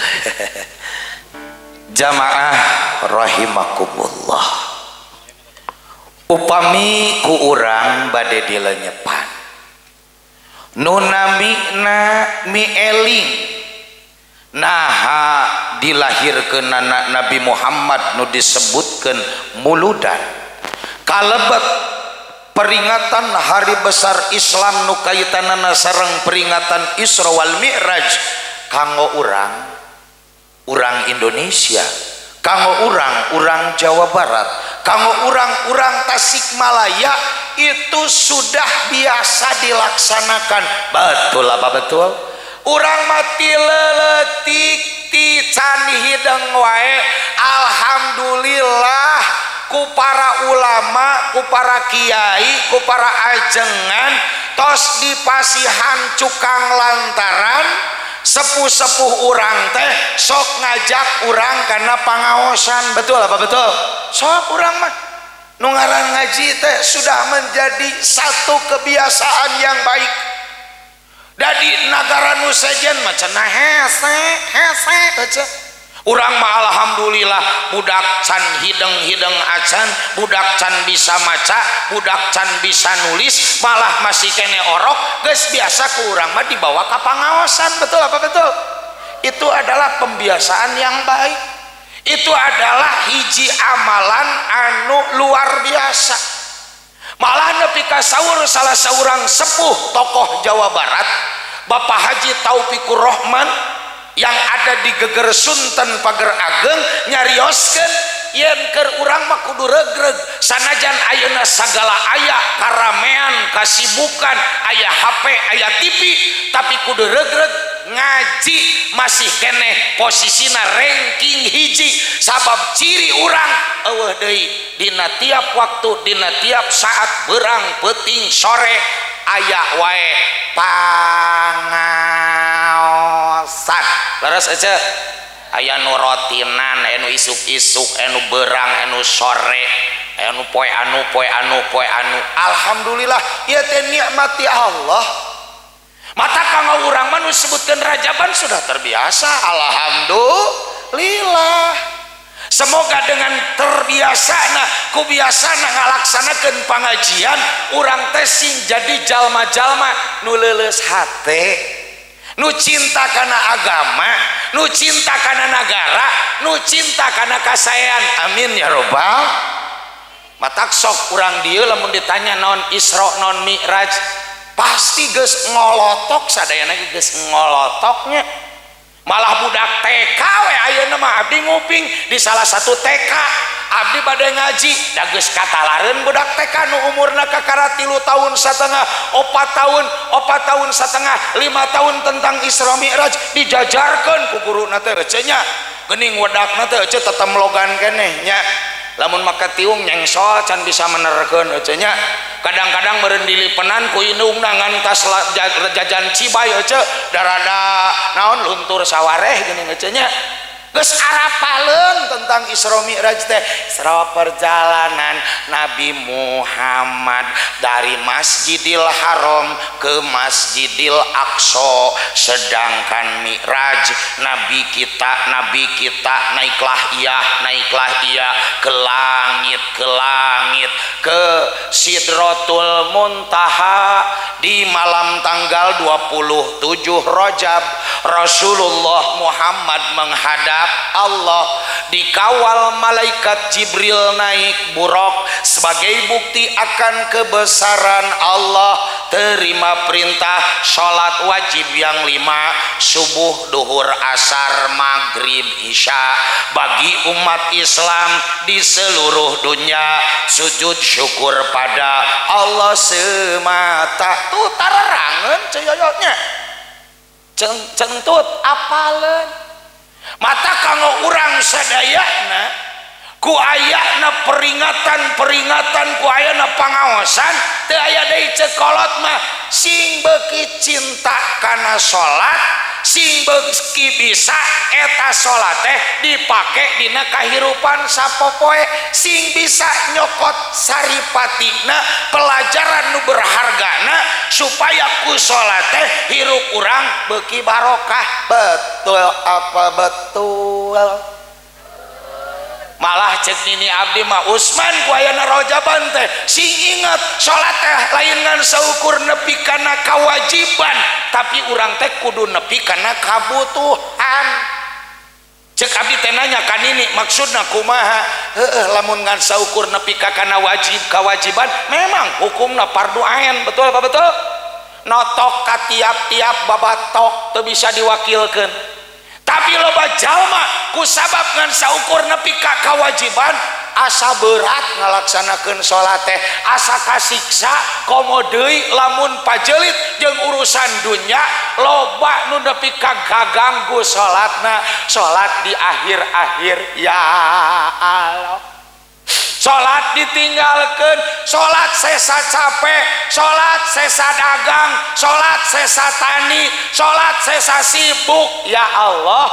Jamaah rahimakumullah. Upami ku urang bade dilenyepan. Nu namina mi eling naha dilahirkeun Nabi Muhammad nu disebutkeun muludan kalebet peringatan hari besar Islam nu kaitanana sareng peringatan Isra wal Mi'raj kanggo urang urang Indonesia, kanggo urang urang Jawa Barat, kanggo urang urang Tasikmalaya itu sudah biasa dilaksanakan. Betul apa betul? Urang mati leletik ti can hideng wae alhamdulillah ku para ulama, ku para kiai, ku para ajengan tos dipasihan cukang lantaran sepuh-sepuh urang teh sok ngajak urang karena pangaosan. Betul apa betul? Sok urang mah nu ngaran ngaji teh sudah menjadi satu kebiasaan yang baik. Dari nagara nu sejen mah cenah hese hese aja. Urang mah alhamdulillah budak can hideng-hideng acan, budak can bisa maca, budak can bisa nulis, malah masih kene orok, geus biasa ku urang mah dibawa ka pangaosan. Betul apa betul? Itu adalah pembiasaan yang baik. Itu adalah hiji amalan anu luar biasa. Malah nepi ka saur salah seorang sepuh tokoh Jawa Barat, Bapak Haji Taufikur Rohman yang ada di Geger Sunten Pager Ageng nyarioskeun yen keur urang mah kudu regreg sanajan ayeuna sagala aya karamean kasibukan aya HP aya TV tapi kudu regreg ngaji masih keneh posisina ranking hiji sabab ciri urang eueuh deui dina tiap waktu dina tiap saat berang peuting sore aya wae pangaosan. Leres aja aya nu rotinan, aya nu isuk-isuk, aya nu berang, aya nu sore, aya nu poe anu poe anu poe anu. Alhamdulillah ieu teh nikmati Allah. Mata kanggo urang mah nu disebutkeun rajaban sudah terbiasa. Alhamdulillah. Semoga dengan terbiasana kubiasana ngalaksanakeun pangajian urang teh sing jadi jalma-jalma nu leuleus hate, nu cinta kana agama, nu cinta kana nagara, nu cinta kana kasaean. Amin ya robbal. Matak sok urang dieu lamun ditanya naon Isra naon Mi'raj pasti geus ngolotok sadayana geus ngolotoknya. Malah budak TK we ayeuna mah abdi nguping di salah satu TK abdi bade ngaji da geus katalareun budak TK nu umurna kakara 3 tahun setengah, 4 tahun, 4 tahun setengah, 5 tahun tentang Isra Mi'raj dijajarkeun ku guruna teh ece nya. Geuning wedakna teh ece tetemlogan keneh nya. Lamun make tiung nyengsol can bisa menerkeun ece nya. Kadang-kadang meureun dilipenan ku indungna ngan tas jajan cibay ece darada naon luntur sawareh geuning ece nya. Geus arapaleun tentang Isra Mi'raj teh. Isra perjalanan Nabi Muhammad dari Masjidil Haram ke Masjidil Aqsa, sedangkan Mi'raj Nabi kita naiklah ia ke langit, ke Sidratul Muntaha di malam tanggal 27 Rajab. Rasulullah Muhammad menghadap Allah, dikawal malaikat Jibril naik buraq sebagai bukti akan kebesaran Allah. Terima perintah sholat wajib yang 5, subuh, duhur, asar, maghrib, isya, bagi umat Islam di seluruh dunia. Sujud syukur pada Allah semata. Tuh tararangeun ceyoyotnya centut apaleun mata kanggo urang sadayana ku ayana peringatan-peringatan, ku ayana pangaosan, teu aya deui cekolot mah sing beuki cinta kana salat, sing beuki bisa eta salat teh dipake dina kahirupan sapopoe, sing bisa nyokot saripatina pelajaran nu berhargana supaya ku salat teh hirup urang beuki barokah. Betul apa betul? Malah cek nini abdi mah Usman ku ayana rojaban teh sing inget salat teh lain ngan saukur nepi kana kawajiban, tapi urang teh kudu nepi kana kabutuhan. Cek abdi teh nanya ka nini maksudna kumaha? Heueuh, lamun ngan saukur nepi ka kana wajib kawajiban memang hukumna fardu ain, betul apa betul? Notok ka tiap-tiap babatok teu bisa diwakilkeun. Tapi loba jalma ku sabab ngan saukur nepi ka kawajiban asa berat ngalaksanakeun salat teh, asa kasiksa komo deui lamun pajelit jeung urusan dunya, loba nu nepi ka kaganggu salatna. Salat di akhir-akhir ya Allah, salat ditinggalkan, salat sesa capek, salat sesa dagang, salat sesa tani, salat sesa sibuk. Ya Allah,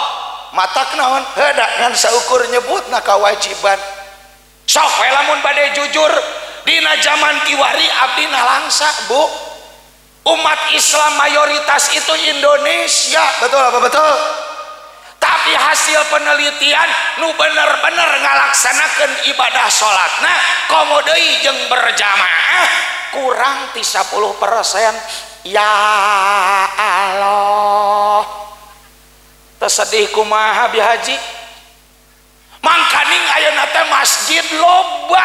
matak naon heuda ngan saukur nyebutna kawajiban. Sok we lamun bade jujur dina zaman kiwari abdi nalangsa, Bu. Umat Islam mayoritas itu Indonesia, betul apa betul? Tapi hasil penelitian nu bener-bener ngalaksanakeun ibadah salatna komo deui jeung berjamaah kurang 30%. Ya Allah, tersedih kumaha bi haji. Mangkaning ayeuna teh masjid loba,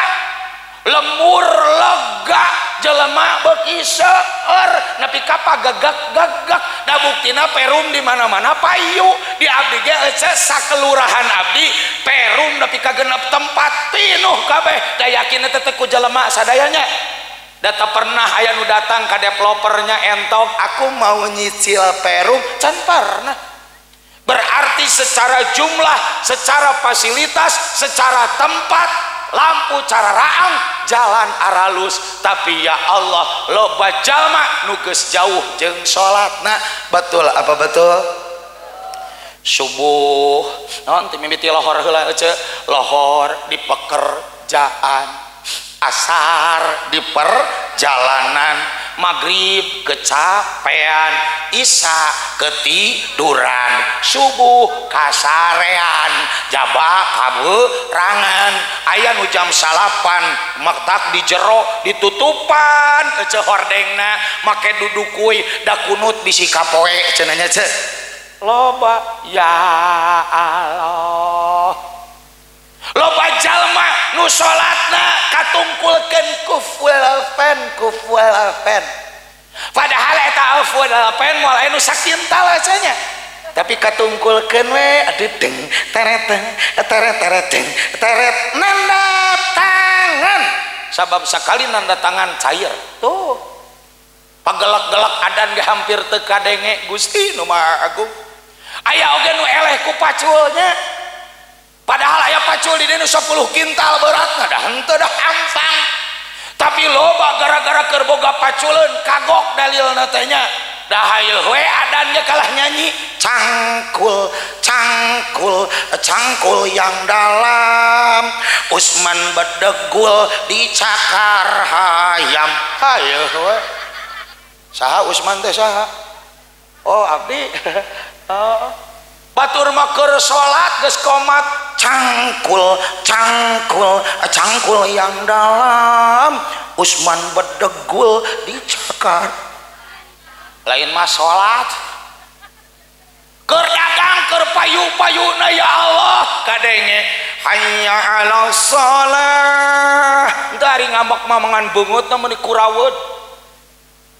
lemur lega, jelema beuki seueur nepi ka pagegak-gegak. Da buktina perum di mana-mana payu. Di abdi ge ece sakelurahan abdi perum nepi ka genep tempat pinuh kabeh. Da yakin teh teh ku jelema sadayanya. Da teu pernah aya nu datang ka developernya entok aku mau nyicil perum, can pernah. Berarti secara jumlah, secara fasilitas, secara tempat, lampu cara raang, jalan aralus. Tapi ya Allah, loba jalma nu geus jauh jeung salatna. Betul apa betul? Subuh naon teh mimiti lohor heula ece, lohor di pekerjaan, asar di perjalanan, maghrib kecapean, isya ketiduran, subuh kasarean, jaba kaberangan, aya nu jam salapan maktak di jero ditutupan ece hordengna make duduk kuy da kunut bisi kapoe cenah nya ce. Loba ya Allah, loba jalma nu salatna katungkulkeun kufwalafen kufwalafen, padahal eta alfwalafen moal aya nu sakintal nya, tapi katungkulkeun we aduh deng teret teret teret deng teret nanda tangan, sabab sakali nanda tangan cair tuh pagelak-gelak adan ge hampir teu kadenge. Gusti nu Maha Agung, aya oge nu eleh ku paculnya, padahal aya pacul di dieu 10 kintal beratna dah henteu dah ampang, tapi loba gara-gara keur boga paculeun kagok dalilna teh nya. Dah hail we adannya kalah nyanyi cangkul Cangkul cangkul yang dalam, Usman bedegul dicakar hayam. Hayo we. Saha Usman teh saha? Oh abdi. Oh. Batur mah keur salat geus komat cangkul cangkul cangkul yang dalam, Usman bedegul dicakar. Lain mah salat keur dagang keur payu-payuna ya Allah kadenge hayya 'alas shalah. Teu ari ngambek mah mangan beungeutna meuni kuraweut.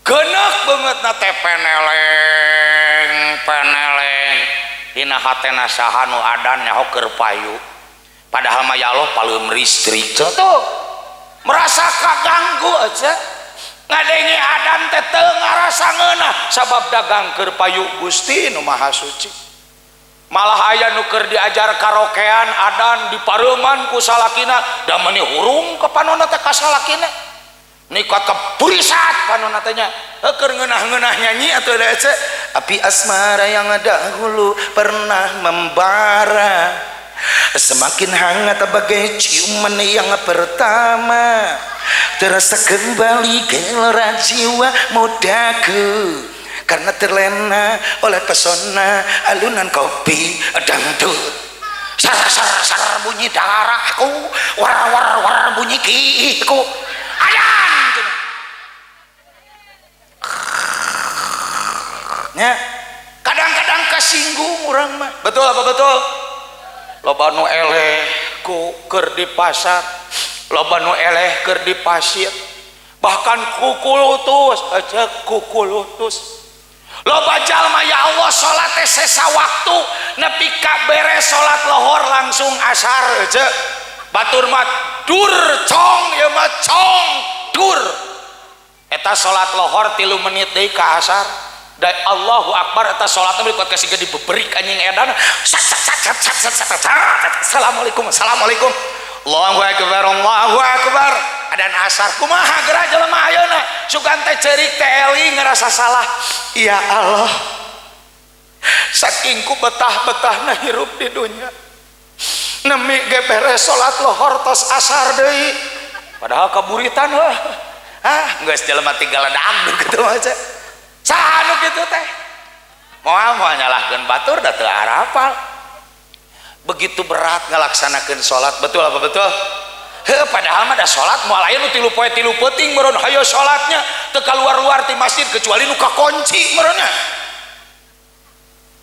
Geuneuk beungeutna teh peneleng peneleng dina hatena saha nu adan nyaho keur payu. Padahal mah ya Allah paleum listrik tuh merasa kaganggu aja. Ngadenge adan teh teu ngarasa ngeunah sabab dagang keur payu Gusti nu Maha Suci. Malah aya nu keur diajar karaokean adan dipareuman ku salakina da meuni hurung ke panonna teh ka salakina. Nikot kepurisat panonna teh nya keur ngeunah-ngeunah nyanyi atuh da ece. Api asmara yang dahulu pernah membara, semakin hangat bagai ciuman yang pertama, terasa kembali gelora jiwa mudaku, karena terlena oleh pesona alunan kopi dangdut. Sar sar sar bunyi darahku, war war war bunyi kiku. Ayan ya, kadang-kadang kasinggung orang mah. Betul apa betul? Loba nu eleh ku keur di pasar, loba nu eleh keur di pasir, bahkan kukulutus aja kukulutus. Loba jalma ya Allah salat teh sesa waktu nepi ka beres salat lohor langsung asar aja. Batur mah dur cong ya mah cong dur. Eta salat lohor 3 menit deui ka asar. Da Allahu Akbar eta salatna berikut kasih gede beberik anjing edan. Sat sat sat sat sat sat sat. Assalamualaikum assalamualaikum. Allahu Akbar Allahu Akbar. Adan asar kumaha geura jelema ayeuna sugan teh ceurik teh eling ngerasa salah. Ya Allah, saking ku betah-betahna hirup di dunya, nemi ge beres salat lohor tos asar deui, padahal kaburitan heuh. Ah geus jelema tinggal dagdug kitu mah aja. Saha nu kitu teh? Moal moal nyalahkeun batur da teu arapal. Begitu berat ngalaksanakeun salat, betul apa betul? Heuh, padahal mah da salat moal aya nu 3 poe 3 peuting meureun hayo salatnya teu kaluar-luar ti masjid kecuali nu kakunci meureunna.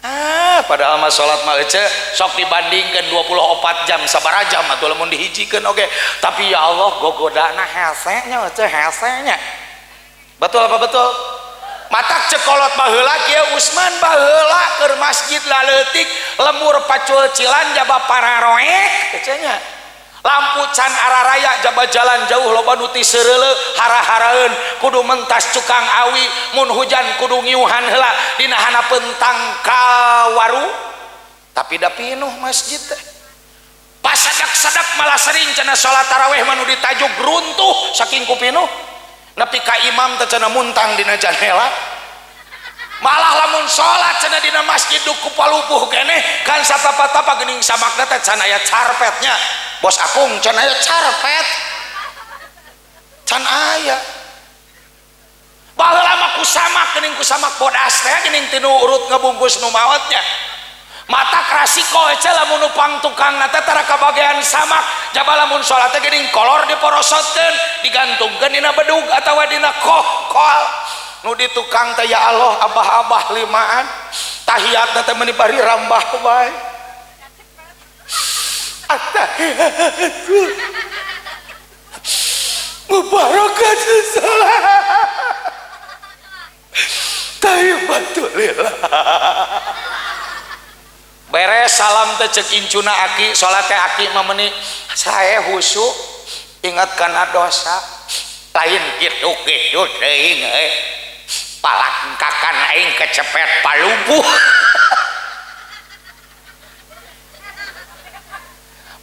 Ah, padahal mah salat mah ece sok dibandingkeun 24 jam sabaraha jam atuh lamun dihijikeun oge. Tapi ya Allah gogodana hese nya ece hese nya. Betul apa betul? Matak cekolot baheula kieu Usman baheula keur masjid laleutik lemur pacul cilan jaba pararoek ece nya. Lampu can araraya jaba jalan jauh loba nu ti seureuleuh hara-haraeun kudu mentas cukang awi mun hujan kudu ngiuhan heula dina hanapeun tangkawaru tapi da pinuh masjid teh. Pasadak-sadak malah sering cenah salat tarawih mah nu ditajuk runtuh saking ku pinuh nepi ka imam teh cenah muntang dina janela. Malah lamun salat cenah dina masjid duku palupuh keneh kan satapa-tapa geuning samakna teh can aya carpetnya. Bos akung can aya carpet, can aya. Baheula mah kusamak geuning kusamak bodas teh geuning tinu urut ngebungkus nu maotnya. Mata krasiko ece lamun nu pangtukangna teh tara kabagean samak jaba lamun salat teh geuning kolor diporosotkeun digantungkeun dina bedug atawa dina kohkol. Nu di tukang teh ya Allah abah-abah limaan tahiyatna teh meuni bari rambah bae. At-tahiyatul mubarakat salat tayyibatulillah. Beres salam teh cek incuna aki salat teh aki mah meuni sae khusyuk ingat kana dosa lain kitu kitu teuing euy palangkakan aing kecepet palupuh.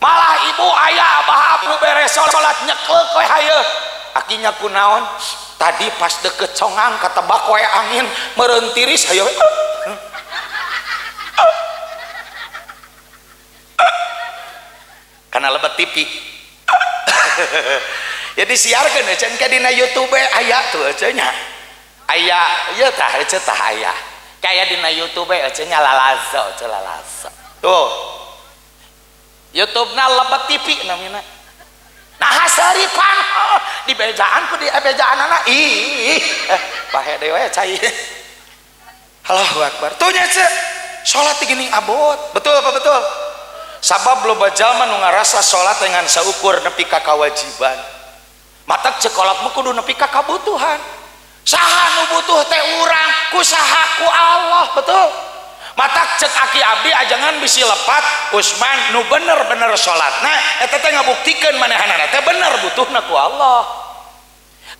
Malah ibu ayah abah abnu beres salat nyeklek we hayu akinya kunaon tadi pas deket congang katebak we angin meureun tiris hayu. TV. Jadi siarkeun ece engke dina YouTube aya tuh ece nya. Aya ieu tah ece tah aya. Kaya dina YouTube ece nya lalazo ece lalazo. Tuh. YouTube-na Lebet TV namina. Nah seripan di bejaan ku di bejaanana ih bahe deui we cai. Allahu akbar. Tuh nya ece salat geuning abot. Betul apa betul? Sabab loba jalma nu ngarasa salat dengan saukur nepi ka kawajiban. Matak cek kolot mah kudu nepi ka kabutuhan. Saha nu butuh teh urang, ku saha ku Allah, betul? Matak cek aki abdi ajangan bisi lepat Usman nu bener-bener salatna eta teh ngabuktikeun manehanana teh bener butuhna ku Allah.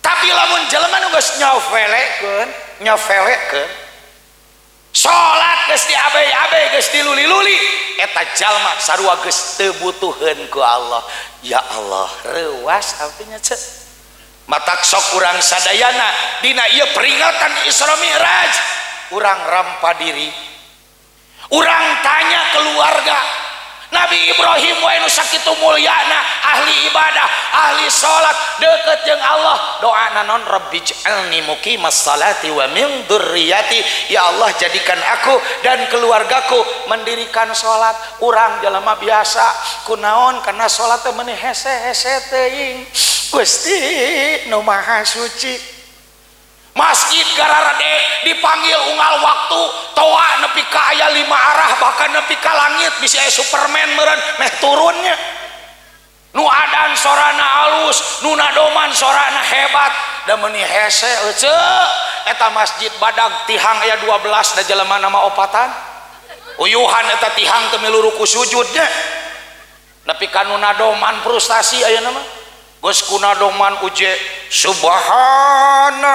Tapi lamun jelema nu geus nyofelekeun, nyofelekeun salat geus diabe-abe geus diluli-luli eta jalma sarua geus teu butuheun ku Allah. Ya Allah, reuas artinya cek. Matak sok urang sadayana dina ieu peringatan Isra Mi'raj urang rampa diri, urang tanya keluarga. Nabi Ibrahim wae nu sakitu mulyana, ahli ibadah, ahli salat, deukeut jeung Allah, doana non rabbij'alni muqimas salati wa min dzurriyyati, ya Allah jadikan aku dan keluargaku mendirikan salat. Urang jalma biasa kunaon karena salat teh meuni hese-hese teuing. Gusti nu Maha Suci. Masjid gararade dipanggil unggal waktu toa nepi ka aya 5 arah bahkan nepi ka langit bisi aya Superman meureun meh turunnya. Nu adan sorana alus, nu nadoman sorana hebat, da meuni hese euceu eta masjid badag tihang aya 12 da jelema nama opatan. Uyuhan eta tihang teu milu ruku sujudnya. Nepi ka nu nadoman frustasi ayeuna mah. Geus kunadoman uje subhanallah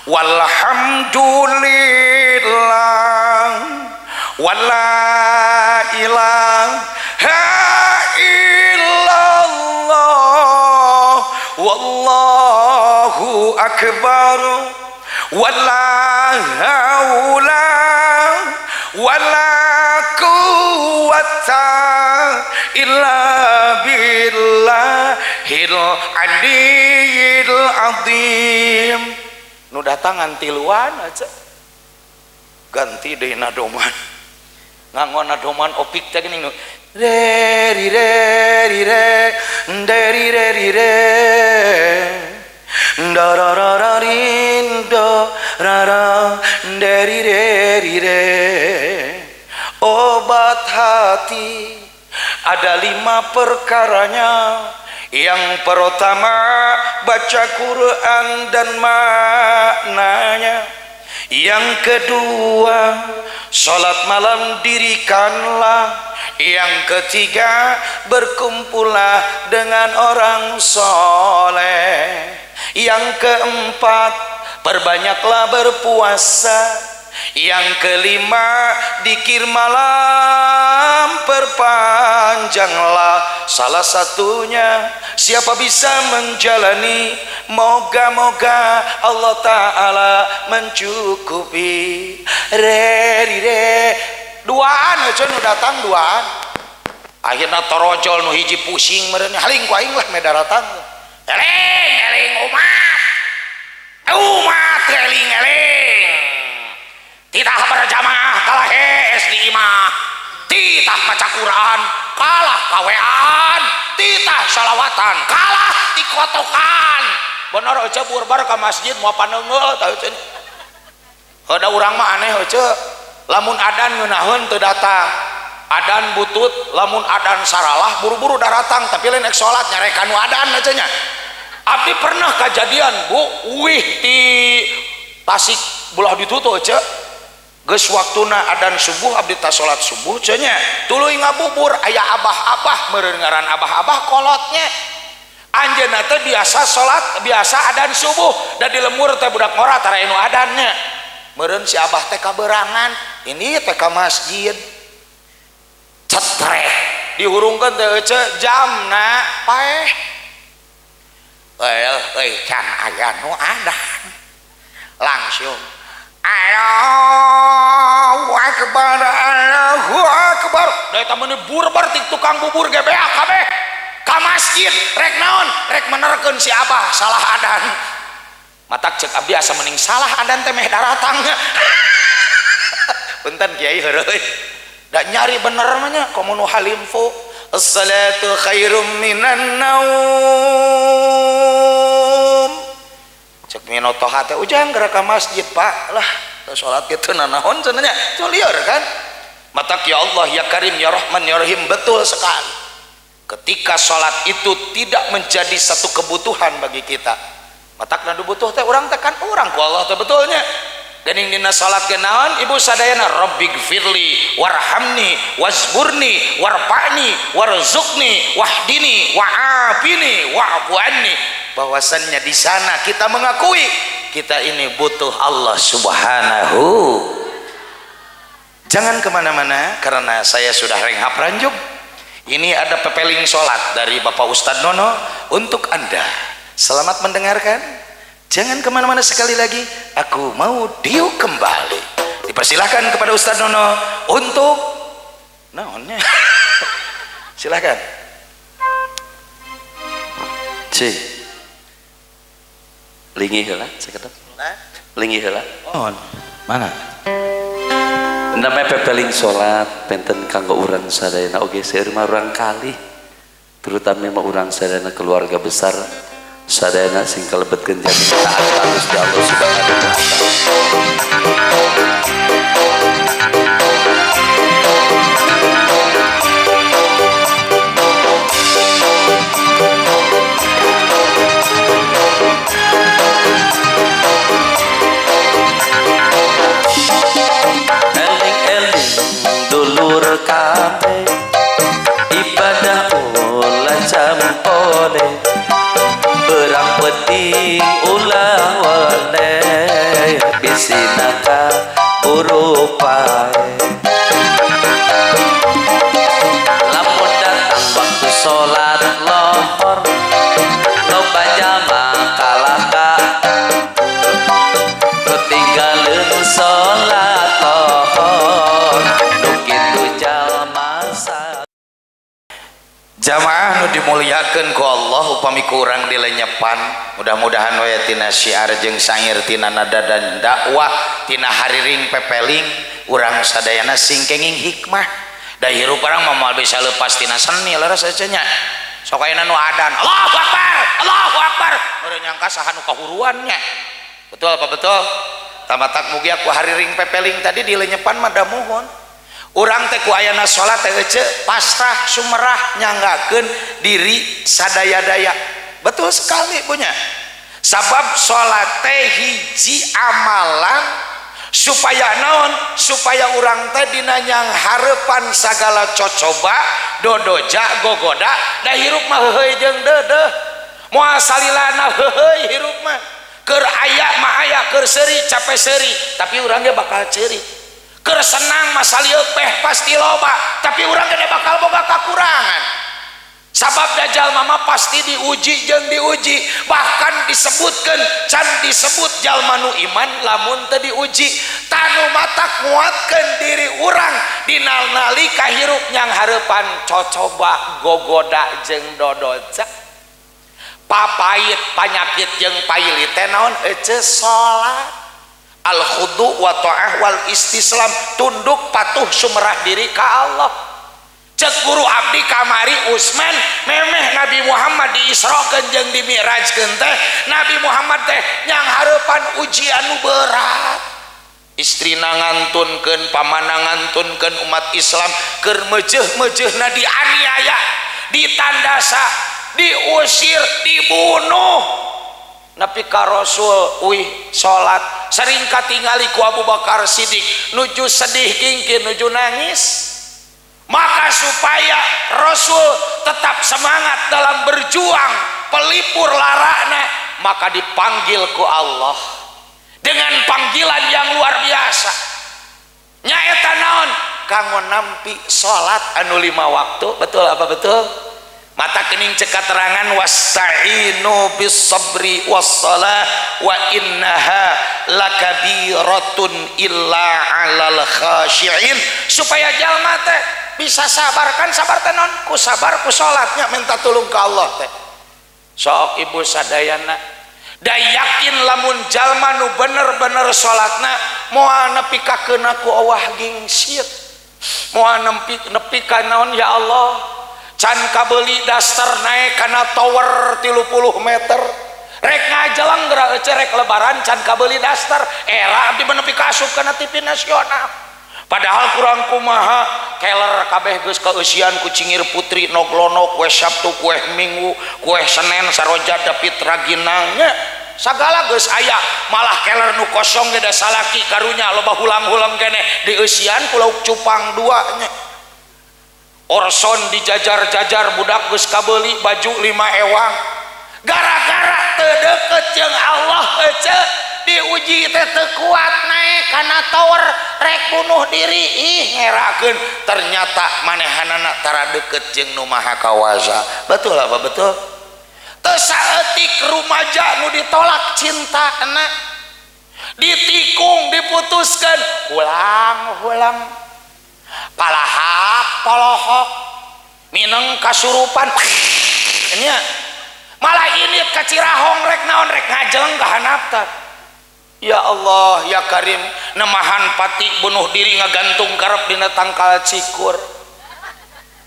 walhamdulillah wala ilaha illallah wallahu akbar wala haula wala quwwata illa billahil aliyil azim. Nu datangan tiluan aja ganti deui nadoman nganggo nadoman opik teh geuning nu re ri re ri re de ri re ri re da ra ra ra rin do ra ra de ri re ri re. Obat hati ada 5 perkaranya. Yang pertama baca Quran dan maknanya. Yang kedua salat malam dirikanlah. Yang ketiga berkumpullah dengan orang soleh. Yang keempat perbanyaklah berpuasa. Yang kelima dikir malam perpanjanglah. Salah satunya siapa bisa menjalani, moga-moga Allah Ta'ala mencukupi. Re ri re duaan aja nu datang duaan. Akhirnya torojol nu hiji pusing meureun haling ku aing lah me daratang. Eling eling umat. Umat eling eling. Titah berjamaah kalah hees di imah, titah maca Quran kalah kawean, titah salawatan kalah dikotokan. Bener euceu burbar ka masjid moal paneunggeul tah euceu. Heuda urang mah aneh euceu, lamun adan ngeunaheun teu datang, adan butut, lamun adan saralah buru-buru daratang tapi lain ek salat nyarekan nu adan euceu nya. Abdi pernah kajadian Bu, wih di Tasik belah ditutup euceu. Geus waktuna adan subuh abdi ta salat subuh cenah nya tuluy ngabubur aya abah-abah meureun ngaran abah-abah kolotnya. Anjeunna teh biasa salat biasa adan subuh da di lemur teh budak ngora tara anu adannya. Meureun si abah teh kaberangan ini teh ka masjid cetrek dihurungkeun teh euceu jamna paeh. Euy can aya nu adan langsung Allahu Allahu akbar, Allahu akbar. Da eta meuni burbar ti tukang bubur ge beak kabeh ka masjid rek naon, rek menerkeun si abah salah adan. Matak cek abdi asa mending salah adan teh meh daratang. Punten kiai heureuy. Da nyari bener mah nya komo nu halimfu. As-salatu khairum minan naum. Cek minotoha teh ujang geura ka masjid Pak lah salat kitu nanaon cenah nya. Teu lieur kan? Matak ya Allah ya Karim ya Rahman ya Rahim, betul sekali. Ketika salat itu tidak menjadi satu kebutuhan bagi kita. Matak nu butuh teh urang teh kan urang ku Allah teh betulnya. Geuning dina salat ge naon ibu sadayana rabbighfirli warhamni wazburni warfa'ni warzuqni wahdini wa'afini wa'fu anni. Bahwasannya di sana kita mengakui kita ini butuh Allah Subhanahu. Jangan kemana-mana karena saya sudah renghap ranjung. Ini ada pepeling sholat dari Bapak Ustadz Nono untuk Anda. Selamat mendengarkan. Jangan kemana-mana sekali lagi. Aku mau diuk kembali. Dipersilahkan kepada Ustadz Nono untuk naonnya. Silahkan. C. Linggih heula sakedap. Linggih heula. Oh, mana? Namanya pepeling salat penten kanggo urang sadayana oge seueur mah urang kalih. Terutama mah urang sadayana keluarga besar sadayana sing kalebetkeun jadi taat ka Gusti Allah Subhanahu wa taala. Eling-eling dulur kabeh ibadah ulah campore berang penting ulah wale bisi naka urupae. Lamun datang waktu sholat lohor loba jamaah kalah ka ketinggalan sholat lohor nu kitu jalma. Jamaah nu dimuliakeun ku Allah upami kurang dilenyepan mudah-mudahan we tina syiar jeung sangir tina nada dan dakwah tina hariring pepeling urang sadayana sing kenging hikmah. Da hirup urang mah moal bisa lepas tina seni leres ece nya. Sok ayeuna nu adan Allahu akbar Allahu akbar meureun nyangka saha nu kahuruan nya. Betul apa betul? Tamatak mugia ku hariring pepeling tadi dilenyepan mah da muhun. Urang teh ku ayana salat teh ece pasrah sumerah nyanggakeun diri sadaya-daya. Betul sekali punya. Sabab salat teh hiji amalan supaya naon? Supaya urang teh dina nyang hareupan sagala cocoba, dodoja, gogoda, da hirup mah heuheuy jeung deudeuh. Moal salilana heuheuy hirup mah. Keur aya mah aya, keur seuri cape seuri, tapi urang ge bakal ceuri. Keur senang mah salieuk peh pasti loba, tapi urang ge bakal boga kakurangan. Sabab dajjal mama pasti diuji jeung diuji, bahkan disebutkeun can disebut jalma nu iman lamun teu diuji. Tanu matak nguatkeun diri urang dina nalika hirup nyang hareupan cocoba gogoda jeung dodoja. Papait panyakit jeung pailit teh naon ece salat. Al khudu wa ta'ah wal istislam, tunduk patuh sumerah diri ka Allah. Cek guru abdi kamari Usman memeh Nabi Muhammad diisrokeun jeung dimi'rajkeun teh Nabi Muhammad teh nyang hareupan ujian nu berat. Istrina ngantunkeun, pamana ngantunkeun umat Islam keur meujeih-meujeihna dianiaya, ditandasa, diusir, dibunuh. Nepi ka Rasul uih salat sering katingali ku Abu Bakar Siddiq nuju sedih kingkin nuju nangis. Maka supaya Rasul tetap semangat dalam berjuang pelipur larana, maka dipanggil ku Allah dengan panggilan yang luar biasa. Nyaeta naon? Kanggo nampi salat anu 5 waktu, betul apa betul? Mata kening cek katerangan wasta'inu bis sabri wassalah wa innaha lakabiratun illa 'alal khashi'in, supaya jalma teh bisa sabar kan, sabar teh non ku sabar ku salatnya minta tolong ke Allah teh. Sok ibu sadayana da yakin lamun jalma nu bener-bener salatna moal nepi ka keuna ku awah gingsit, moal nepi ka naon ya Allah. Can kabeuli daster naik kana tower 30 meter rek ngajelang geura ece rek lebaran can kabeuli daster era abdi mah nepi ka asup kana TV nasional. Padahal kurang kumaha keler kabeh geus kaeusian ku Cingir Putri noglono kue Sabtu kue Minggu kue Senin saroja dapit raginang nya sagala geus aya, malah keler nu kosong ge da salaki karunya loba hulang-hulang keneh dieusian ku lauk cupang dua nya. Orson dijajar-jajar budak geus kabeuli baju 5 ewang gara-gara teu deukeut jeung Allah ece diuji teh teu kuat naek kana tower rek bunuh diri ih ngerakeun, ternyata manehanana tara deukeut jeung nu Maha Kawasa. Betul apa betul? Teu saeutik rumaja nu ditolak cintana, ditikung, diputuskeun, hulang-hulang palahak polohok mineng kasurupan ini malah ini kacirahong rek naon rek ngajeleng ka handap teh. Ya Allah ya Karim, nemahan pati bunuh diri ngagantung karep dina tangkal cikur,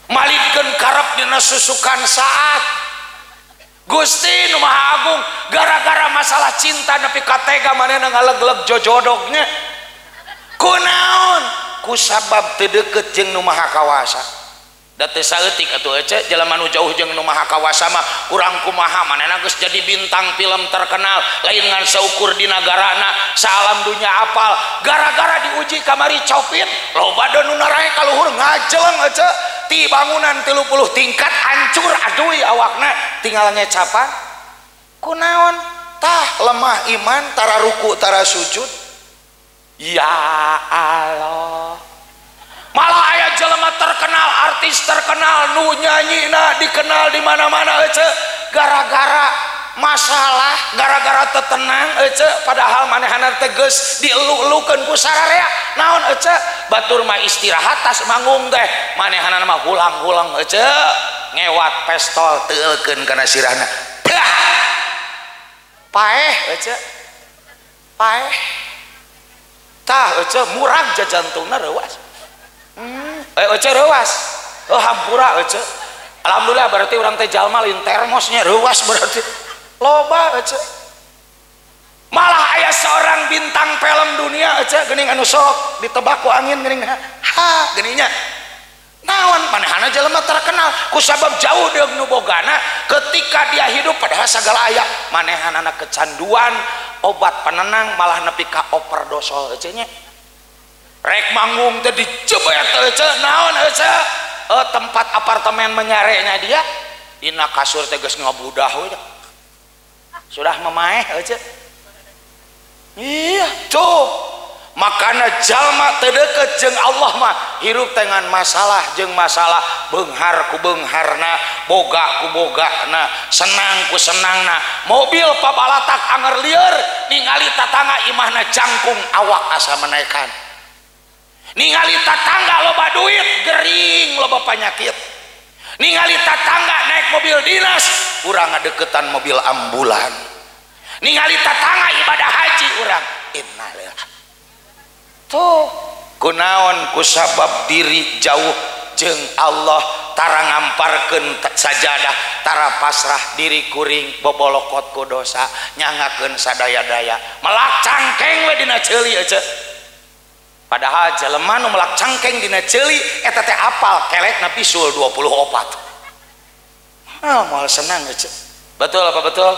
malidkeun karep dina susukan saat. Gusti nu Maha Agung, gara-gara masalah cinta nepi ka tega manehna ngalegleg jojodognya kunaon ku sabab teu deukeut jeung nu Maha Kawasa. Da teu saeutik atuh ece jelema nu jauh jeung nu Maha Kawasa mah kurang kumaha manehna geus jadi bintang film terkenal lain ngan saukur di nagarana saalam dunya apal, gara-gara diuji kamari copit loba nu narae ka luhur ngajeleng ece ti bangunan 30 tingkat hancur aduy awakna tinggal ngecapan kunaon tah lemah iman tara ruku tara sujud. Ya Allah, malah aya jelema terkenal, artis terkenal nu nyanyina dikenal di mana-mana ece gara-gara masalah, gara-gara tetenang ece, padahal manehana teh geus dielu-elukeun ku sararea naon ece batur mah istirahat tas manggung teh manehana mah hulang-hulang ece ngewat pestol teukeun kana sirahna paeh ece paeh tah ece murag jajantungna reuas. Ece reuas, oh hampura ece. Alhamdulillah berarti urang teh jalma lain termosnya reuas berarti. Loba ece. Malah aya seorang bintang film dunia ece geuning anu sok ditebak ku angin geuning ha geuningnya. Naon manehana jelema terkenal ku sabab jauh deung nu bogana ketika dia hidup padahal sagala aya manehanana kecanduan obat penenang malah nepi ka overdose ece nya. Rek manggung teh dijebet ece naon ece tempat apartemen menyareknya dia dina kasur teh geus ngabudah we sudah memaeh ece. Iya tuh makana jalma teu deukeut jeung Allah mah hirup dengan masalah jeung masalah, beunghar ku beungharna, boga ku bogana, senang ku senangna, mobil pabalatak anger lieur ningali tatangga imahna jangkung awak asa menaekan, ningali tatangga loba duit gering loba penyakit, ningali tatangga naik mobil dinas urang ngadeukeutan mobil ambulan, ningali tatangga ibadah haji urang innalillahi. Tuh kunaon ku sabab diri jauh jeung Allah tara ngamparkeun sajadah tara pasrah diri kuring bobolokot ku dosa nyangakeun sadaya-daya melak cangkeng we dina ceuli ece. Padahal jelema nu melak cangkeng dina ceuli eta teh apal kelekna pisul 24. Ah moal senang ece. Betul apa betul?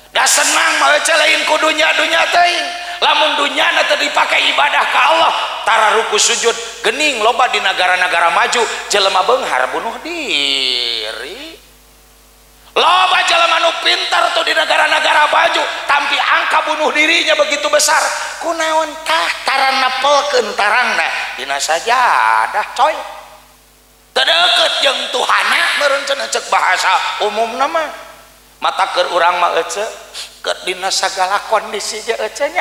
Da senang mah ece lain ku dunya-dunya teuing. Lamun dunyana teu dipake ibadah ka Allah tara ruku sujud gening loba di negara-negara maju jelema beunghar bunuh diri. Loba jelema nu pintar tuh di negara-negara maju tapi angka bunuh dirinya begitu besar. Kunaon tah tara nepelkeun tarangna dina sajadah coy. Teu deukeut jeung Tuhana meureun cenah cek bahasa umumna mah. Mata keur urang mah ece keur dina sagala kondisi ge ece nya.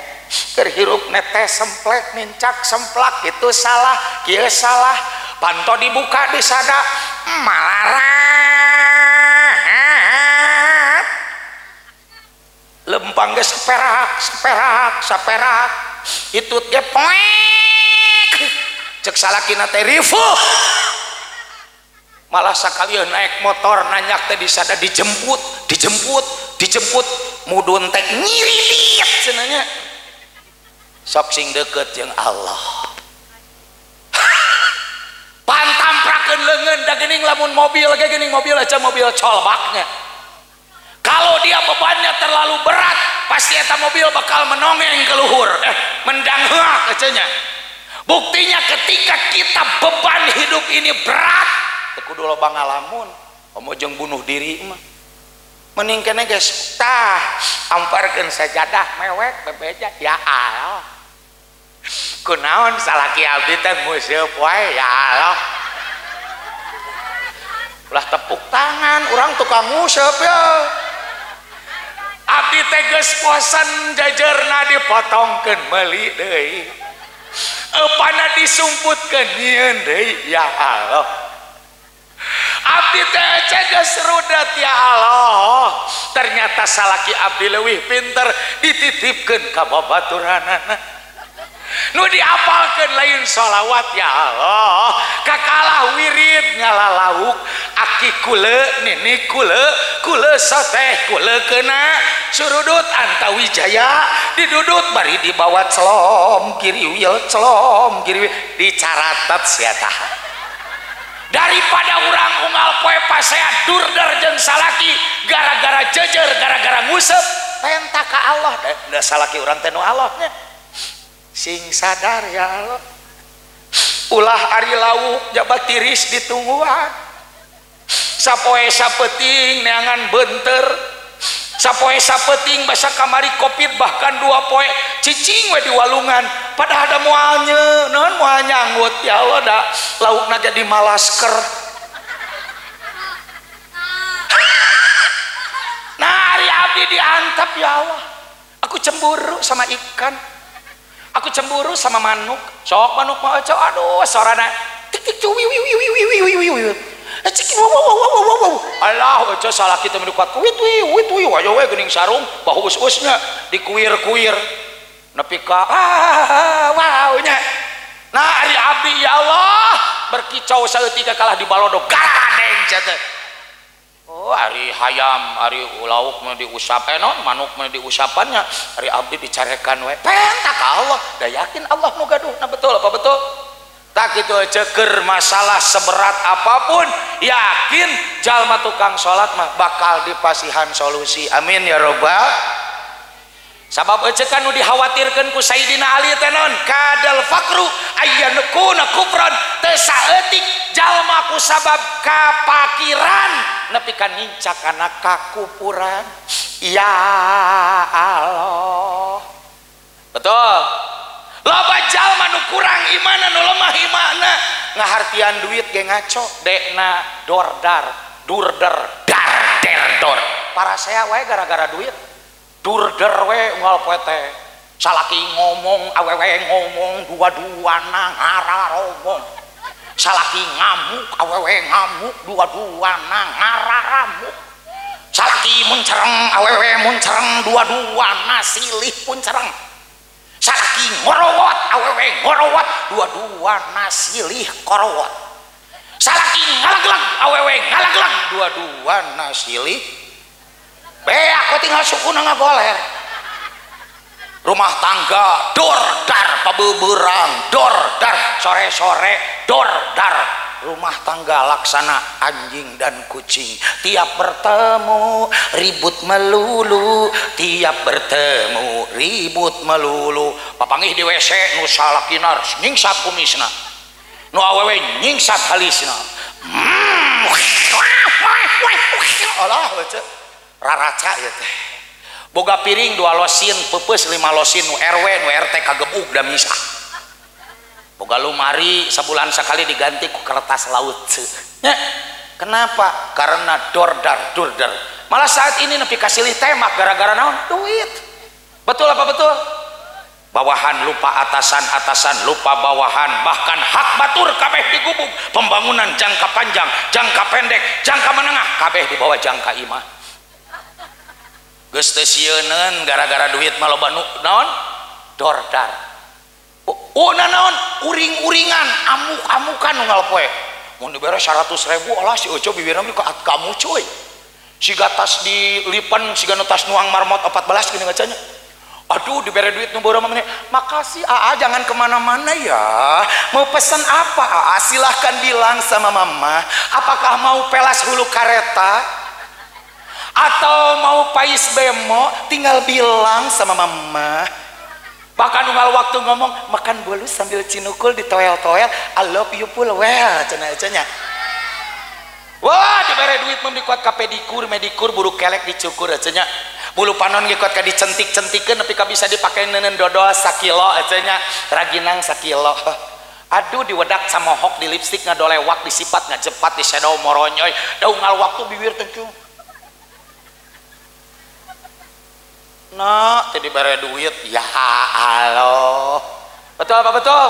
Keur hirup netes semplek nincak semplak itu salah, kieu salah. Panto dibuka disada malarat. Lempang ge seperak, seperak, seperak. Hitut ge poek. Cek salakina teh rifuh. Malah sakalian naik motor nanyak teh disada dijemput, dijemput, dijemput, mudun teh nyirilit cenah. Sok sing deukeut jeung Allah. Pantamprakeun leungeun da geuning lamun mobil ge geuning mobil aja mobil colbaknya. Kalau dia bebannya terlalu berat, pasti eta mobil bakal menongeng ke luhur, mendangheak cenah. Buktinya ketika kita beban hidup ini berat, kudu loba ngalamun, komo jeung bunuh diri mah. Mending keneh geus tah amparkeun sajadah mewek bebeja ya Allah. Kunaon salaki abdi teh nguseup wae ya Allah. Ulah tepuk tangan, urang tukang nguseup ya. Abdi teh geus bosen jajerna dipotongkeun meuli deui. Eupana disumputkeun nyieun deui ya Allah. Abdi teh geus rudet ya Allah. Ternyata salaki abdi leuwih pinter dititipkeun ka babaturanana. Nu diapalkeun lain sholawat ya Allah. Kakalah wirid ngalalauk aki kule nini kule kule soteh kule kena surudut antawijaya didudut bari dibawa celom kiri wil celom kiri wil dicaratet sia tah. Daripada urang unggal poe pasea durder jeung salaki gara-gara jejer gara-gara nguseup penta ka Allah da salaki urang teh nu Allah nya. Sing sadar ya Allah. Ulah ari lauk jabat tiris ditungguan. Sapoe sapeting neangan benter. Sapoe sapeting basa kamari covid bahkan 2 poe cicing we di walungan. Padahal ada moalnya, naon moal nyanggut ya Allah da laukna jadi malasker. Nah ari abdi diantap ya Allah. Aku cemburu sama ikan. Aku cemburu sama manuk. Sok manuk mah aduh sorana tik tik cuwi wi wi wi wi wi wi. Cik wow wow wow wow wow. Alah aja salaki teh kuat kuit wi wit wi ayo we geuning sarung bahu us-usnya dikuir-kuir. Nepi ka wow nya. Nah ari abdi ya Allah berkicau saeutik kalah di balodog garadeng cenah. Oh ari hayam ari lauk mah diusap non manuk mah diusapannya ari abdi dicarekan we penta ka Allah da yakin Allah nu gaduhna betul apa betul tak kitu ceker masalah seberat apapun yakin jalma tukang salat mah bakal dipasihan solusi amin ya robbal. Sabab ece kan nu dikhawatirkeun ku Sayyidina Ali teh naon kadal fakru ayyanakuna kufran teu saeutik jalma ku sabab kapakiran nepi ka nincak kana kakupuran ya Allah. Betul. Loba jalma nu kurang imana nu lemah imana ngahartian duit ge ngaco dekna dordar durder dar der dor parasea wae gara-gara duit durder we unggal poe teh salaki ngomong awewe ngomong dua-duana ngararomong salaki ngamuk awewe ngamuk dua-duana ngararamuk salaki muncereng awewe muncereng dua-duana silih puncereng salaki ngorowot awewe ngorowot dua-duana silih korowot salaki ngalaglag awewe ngalaglag dua-duana silih beak we tinggal sukuna ngagoler. Rumah tangga dor dar pabeberang dor dar sore-sore dor dar. Rumah tangga laksana anjing dan kucing, tiap bertemu ribut melulu, tiap bertemu ribut melulu. Papanggih di WC nu salakina nyingsat kumisna, nu awewe nyingsat halisna. Allah raraca ya teh. Boga piring 2 losin, peupeus 5 losin, nu RW nu RT kagebug da misah. Boga Boga lumari sabulan sekali diganti ku kertas laut. Nya. Kenapa? Karena dordar dordar. Malah saat ini nepi kasilih temak gara-gara naon? Duit. Betul apa betul? Bawahan lupa atasan, atasan lupa bawahan, bahkan hak batur kabeh digubuk. Pembangunan jangka panjang, jangka pendek, jangka menengah kabeh dibawa jangka imah. Geus teu sieuneun gara-gara duit mah loba naon? Dordar. Una naon? Uring-uringan, amuk-amukan unggal poe. Mun dibere 100.000 alah si Oco bibirna mah kamu cuy. Siga tas dilipen, siga nu tas nuang marmot 14 gini ngacanya. Aduh dibere duit nu beureum mah makasih AA jangan kemana-mana ya. Mau pesan apa AA? Silahkan bilang sama mama. Apakah mau pelas hulu kareta? Atau mau pais bemo? Tinggal bilang sama mama. Bahkan unggal waktu ngomong makan bolu sambil cinukul di toel-toel, I love you full well cenah-cenah. Wah dibere duit mah dikuat ka pedikur, medikur, bulu kelek dicukur cenah. Bulu panon ngikuat ka dicentik-centikeun nepi ka bisa dipake neuneun dodol sakilo cenah, raginang sakilo. Aduh diwedak samohok di lipstik ngadolewak disipat ngajepat di shadow moronyoy. Da unggal waktu bibir teh nah, teu dibere duit, ya Allah. Betul apa betul?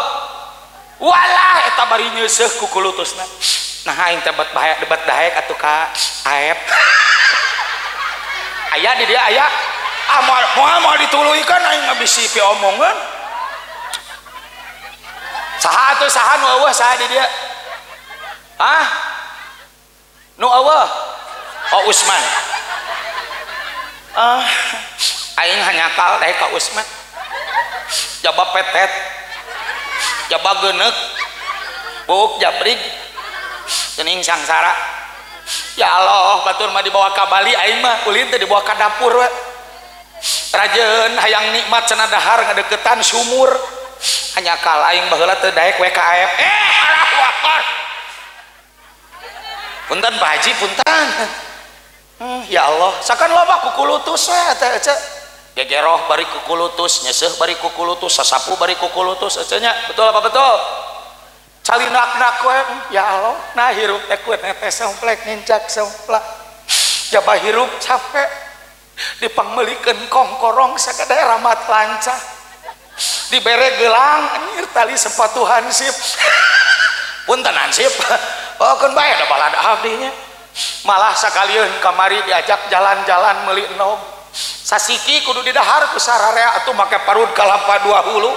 Walah eta bari nyeuseuh ku kulutusna. Nah aing teh bet bahaya debat daek atuh ka Aep. Aya di dia aya. Ah moal moal dituluykeun aing mah bisi piomongeun. Saha atuh saha nu eueuh saha di dia? Hah? Nu eueuh? Oh Usman. Ah aing hanyakal daek ka Usman. Jaba petet. Jaba geuneuk. Buuk jabrig. Geuning sangsara. Ya Allah, batur mah dibawa ka Bali aing mah ulin teh dibawa ka dapur we. Rajeun hayang nikmat cenah dahar ngadeukeutan sumur. Hanyakal aing baheula teu daek we ka Aep. Allahu Akbar. Punten Pak Haji, punten. Ya Allah, sakan loba kukulutus we teh ece. Gegeroh bari kukulutus, nyeseuh bari kukulutus, sasapu bari kukulutus ece nya. Betul apa betul? Calinak-nak we, ya Allah, nah hirup teh kuet netes somplek nincak somplak. Jaba hirup capek dipangmeulikeun kongkorong sagede ramat lancah. Dibere gelang anjir tali sepatu hansip. Punten hansip. Oh keun bae da balad abdi nya. Malah sakalieun kamari diajak jalan-jalan meuli enog. Sasiki kudu didahar ku sararea atuh make parut kalapa dua hulu.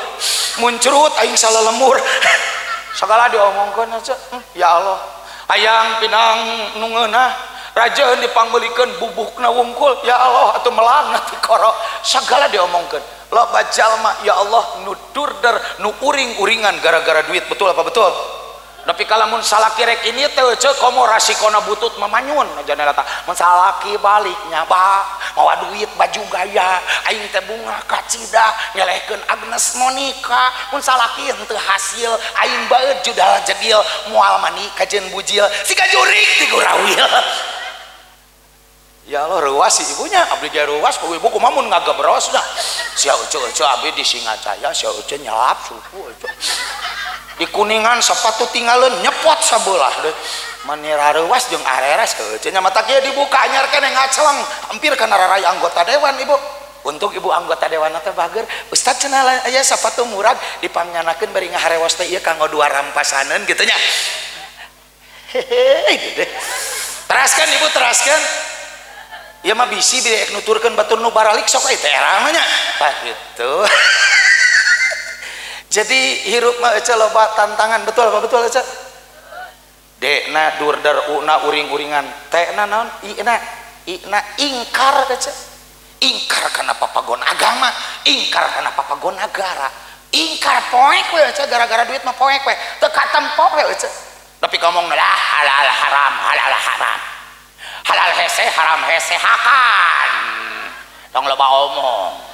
Muncrut aing salalemur. Sagala diomongkeun aja. Ya Allah. Hayang pinang nu ngeunah, rajeun dipangmeulikeun bubukna wungkul. Ya Allah atuh melang ti koro. Sagala diomongkeun. Loba jalma ya Allah nu durder, nu uring-uringan gara-gara duit. Betul apa betul? Tapi kalau mun salaki rek ini teh ceu komo rasikona butut mamanyun jana eta. Mun salaki balik nyaba mawa duit baju gaya aing teh bunga kacida nyelehkeun Agnes Monica. Mun salaki henteu hasil aing baeud judal jedil moal mani kajeun bujil siga jurig ti gurawil. Ya Allah reuas si ibunya abdi ge reuas ku ibu kumaha mun ngagebros dah. Sia euceu-euceu abdi di Singajaya sia euceu nyelap suku euceu. Di Kuningan sepatu tinggalin nyepot sebelah deh manira reuas jeung areres heueuh nya mata kieu dibuka anyar keneh ngaceleng hampir kana raraya anggota dewan ibu. Untuk ibu anggota dewan teh bager ustad cenah aya sepatu murag dipangyanakeun bari ngaharewos teh ieu kanggo dua rampasaneun kitu nya. Hehehe gitu deh. Teraskeun ibu teraskeun. Ieu mah bisi bisi ek nuturkeun batur nu baralik sok euy teh era mah nya. Tah kitu. Jadi hirup mah ece loba tantangan, betul apa betul ece? D na durder, U na uring-uringan, T na naon? I na, I na ingkar ece. Ingkar kana papagon agama, ingkar kana papagon nagara, ingkar poek we ece gara-gara duit mah poek we, teu katempo we ece. Tapi ngomong lah halal haram, halal haram. Halal hese, haram hese hakan. Tong loba omong.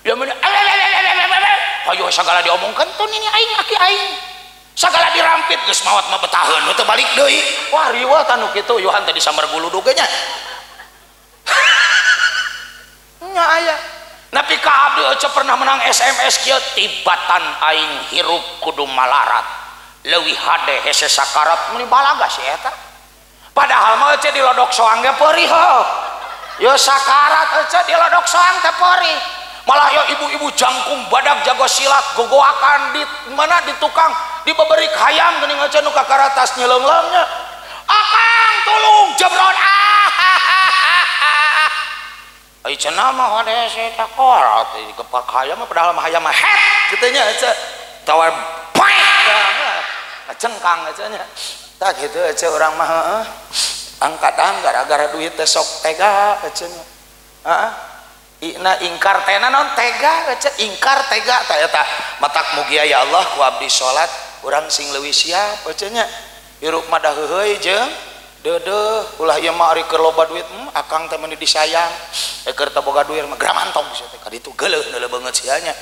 Ya mun hayo sagala diomongkeun tun ini aing aki aing. Sagala dirampit geus maot mah betaheun teu balik deui. Wah riweuh tanu kitu Yohan teh disambar guludug ge nya. Nya aya. Nepi ka abdi Abdi ece pernah menang SMS kieu tibatan aing hirup kudu malarat leuwih hade hese sakarat meuni balaga si eta. Padahal mah ece dilodok soang ge peurih heuh. Yo sakarat ece dilodok soang teh peurih. Malah yo ibu-ibu jangkung badak jago silat gogoakan di mana di tukang dibeberik hayam geuning ece nu kakaratas nyeleungleungnya. Akang tulung jebron ah. Ai cenah mah hade eta korat dikepak hayam padahal mah hayam mah het kitu nya ece tawar paek cengkang ece nya. Tah kitu ece urang mah heueuh. Angkatan gara-gara duit teh sok tega ece nya. Heeh. Ina ingkar teh naon tega ece ingkar tega tah eta matak mugia ya Allah ku abdi salat urang sing leuwih siap ece nya. Hirup mah da heuheuy jeung deudeuh ulah ieu mah ari keur loba duit akang teh meuni disayang keur teu boga duit mah gramantong sia teh ka ditu geuleuh neuleuh beungeut sia nya.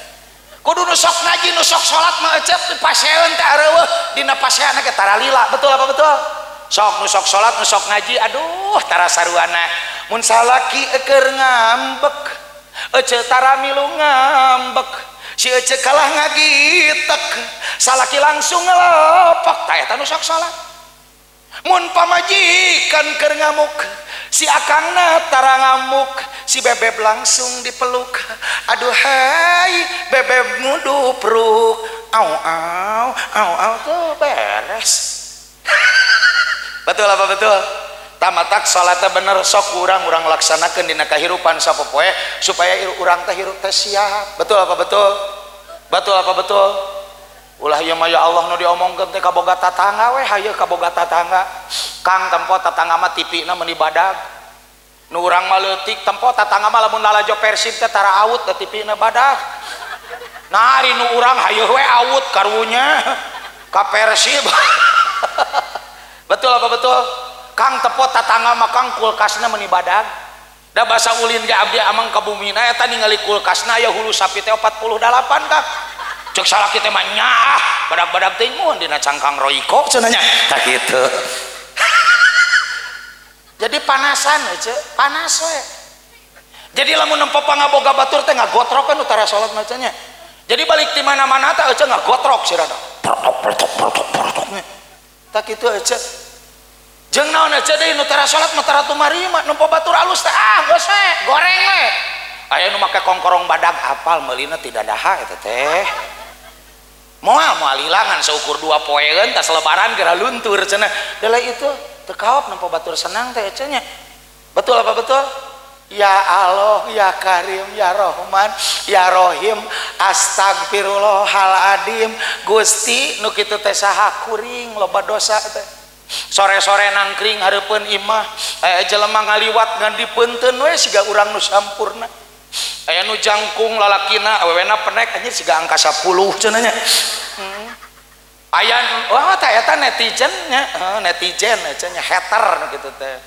Kudu nu sok ngaji nu sok salat mah ecep di paseun teh areueuh dina paseana ge tara lila betul apa betul? Sok nu sok salat nu sok ngaji aduh tara saruana mun salaki keur ngambek ece tara milu ngambek si ece kalah ngagitek salaki langsung ngelepek tah eta nu sok salat. Mun pamajikan keur ngamuk si akangna tara ngamuk si bebeb langsung dipeluk aduh hai bebeb ngudupruk au au au au tuh beres. Betul apa betul? Tamatak salatna bener sok urang-urang laksanakeun dina kahirupan sapopoe supaya urang teh hirup teh siap. Betul apa betul? Betul apa betul? Ulah ieu mah ya Allah nu diomongkeun teh kaboga tatangga we hayu kaboga tatangga. Kang tempo tatangga mah tipina meuni badag. Nu urang mah leutik tempo tatangga mah lamun lalajo Persib teh tara awut da tipina badag. Nah ari nu urang hayu we awut karunya ka Persib. Betul apa betul? Kang tempo tatangga mah kang kulkasna meuni badag. Da basa ulin ge abdi amang ka bumina eta ningali kulkasna aya hulu sapi teh 48 Kang. Cek salaki teh mah nyaah badag-badag teh mun dina cangkang Royko cenah nya tah kitu. Jadi panasan ece, panas we. Jadi lamun nempo pangaboga batur teh ngagotrok kan utara salat mah nya. Jadi balik di mana-mana teh ece ngagotrok sirana. Protok protok protok protok. Tah kitu ece. Jeung naon ece deui nu tara salat mah tara tumarima nempo batur alus teh ah geus we, goreng we. Aya nu make kongkorong badag apal meulina tidak daha eta teh. Moal moal hilangan seukur 2 poeun tas lebaran geura luntur cenah. Deuleu itu teu kaop nempo batur senang teh ece nya. Betul apa betul? Ya Allah, ya Karim, ya Rahman, ya Rohim, astagfirullahaladzim. Gusti nu kitu teh saha kuring loba dosa teh. Sore-sore nangkring hareupeun imah, aya jelema ngaliwat ngan dipeunteun we siga urang nu sampurna. Aya nu jangkung lalakina awewena penek anjir siga angka 10 cenah nya. Aya wah tah eta netizen nya, netizen cenah hater nu kitu teh.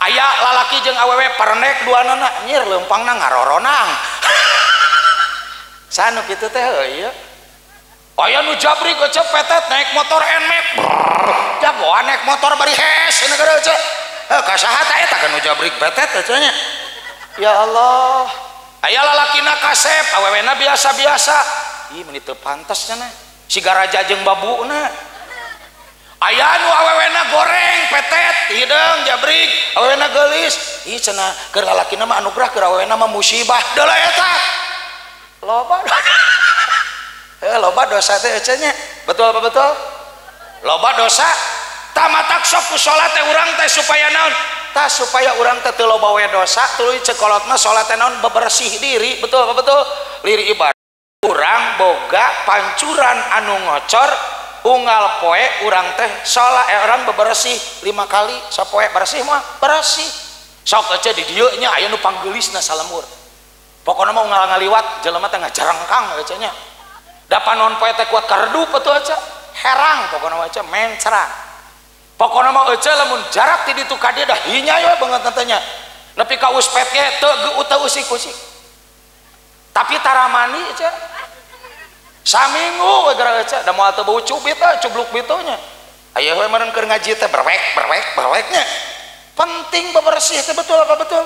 Aya lalaki jeung awewe pernek duanana anjir leumpangna ngaroronang. Sanu kitu teh heuh ieu. Aya nu jabrik ece petet naik motor Nmax. Jagoan naik motor bari hes cenah gara ece. Heuh ka saha tah eta kan nu jabrik petet ece nya. Ya Allah. Aya lalakina kasep awewena biasa-biasa. Ih meuni teu pantes cenah. Siga raja jeung babuna. Aya nu awewena goreng petet hideung jabrik awewena geulis. Ih cenah keur lalakina mah anugerah keur awewena mah musibah. Deuleu eta. Loba. Loba dosa teh ece nya. Betul apa betul? Loba dosa. Tamatak sok ku salat teh urang teh supaya naon? Tah supaya urang teh teu loba we dosa tuluy ceuk kolot mah salat teh naon bebersih diri. Betul apa betul? Liri ibadah urang boga pancuran anu ngocor unggal poe urang teh salat urang bebersih 5 kali sapoe bersih mah bersih. Sok ece di dieu nya aya nu panggeulisna salemur. Pokona mah unggal ngaliwat jelema teh ngajarengkang ece nya. Da panon poe teh kuat karedup atuh ece herang pokona mah ece mencerang. Pokona mah ece lamun jarak ti ditu ka dieu dah hinya we banget teh nya. Nepi ka uspet ge teu teu usik-usik. Tapi tara mandi ece. Saminggu we gara ece da moal teu bau cubit teh cubluk bitunya. Aya we meureun keur ngaji teh berwek berwek berweknya. Penting bebersih teh betul apa betul?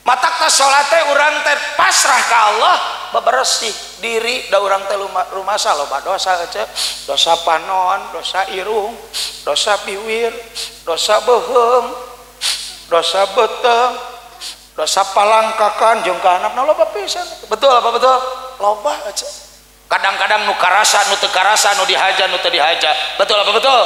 Matak teh salat teh urang teh pasrah ka Allah, bebersih diri da urang teh rumasa loba dosa ece, dosa panon, dosa irung, dosa biwir, dosa beuheung, dosa beuteung, dosa palangkakan jeung ka handapna loba pisan. Betul apa betul? Loba ece. Kadang-kadang nu karasa, nu teu karasa, nu dihaja, nu teu dihaja. Betul apa betul?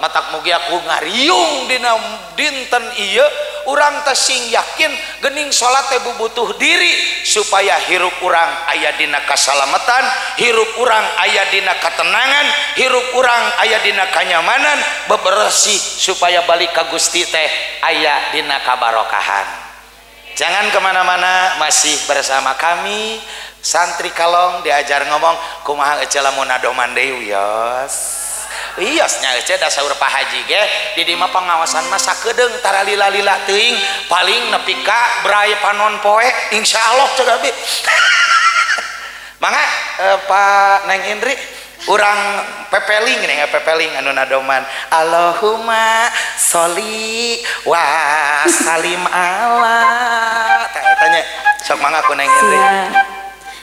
Matak mugi aku ngariung dina dinten ieu urang teh sing yakin geuning salat teh bubutuh diri supaya hirup urang aya dina kasalamatan, hirup urang aya dina katenangan, hirup urang aya dina kanyamanan, bebersih supaya balik ka Gusti teh aya dina kabarokahan. Jangan kemana-mana, masih bersama kami Santri Kalong diajar ngomong kumaha ece lamun adoman deui wios. Wiosnya ece da saur Pak Haji ge di dieu mah pengawasan mah sakedeung tara lila-lila teuing paling nepi ka bray panon poe insyaallah cek abi. Mangga Pak Neng Indri urang pepeling nih, pepeling anu nadoman Allahumma sholli wa salim ala. Tanya sok mangga ku Neng Indri.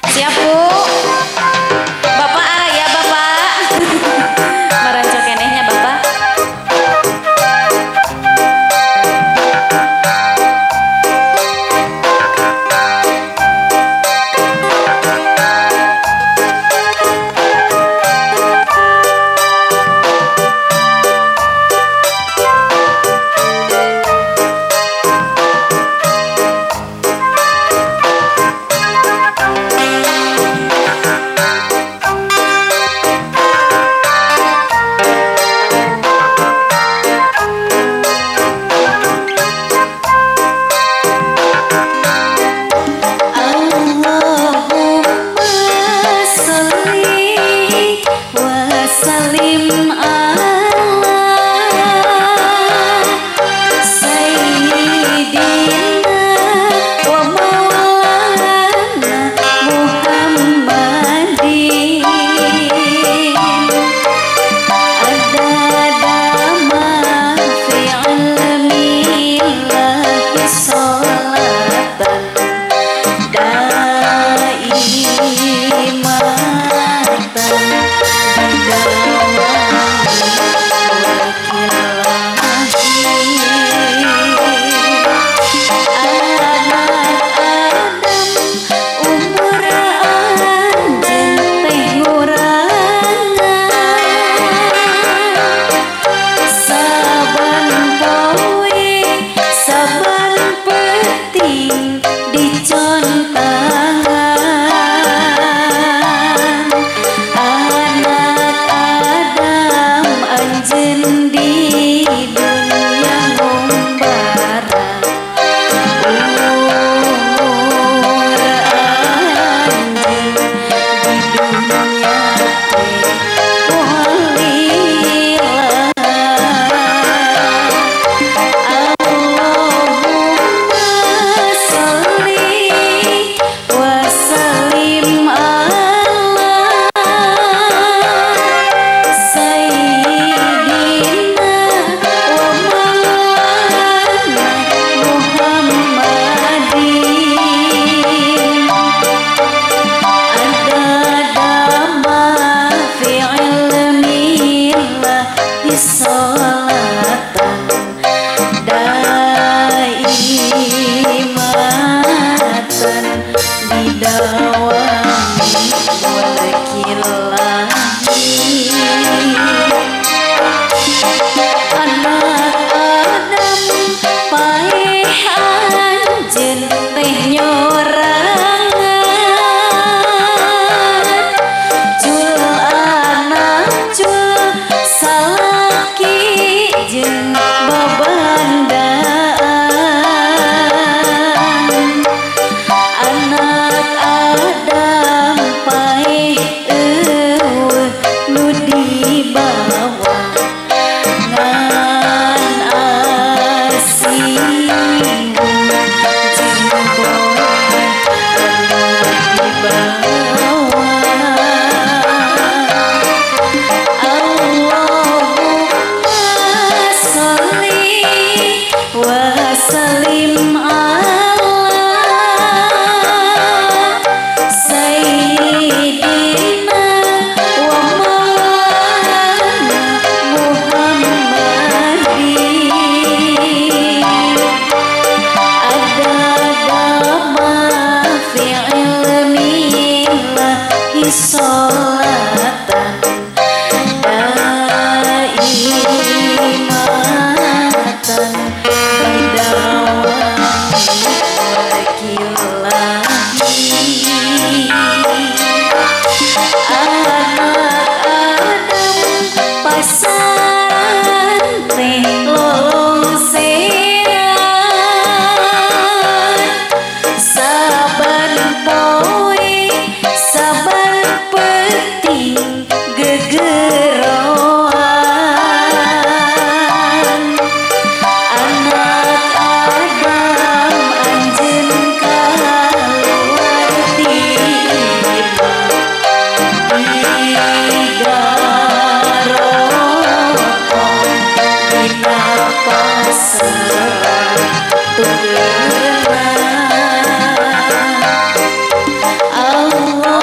Siap Bu. Bapak ya Bapak. Marancok kenehnya Bapak. Sholatan daimatan bidawami wakilahi. Anak Adam pasaran teh lolongsean, saban poe saban penting gegeroan. Anak Adam anjeun kaluar ti imah digarotong dina pasaran tukeurna. Allahumma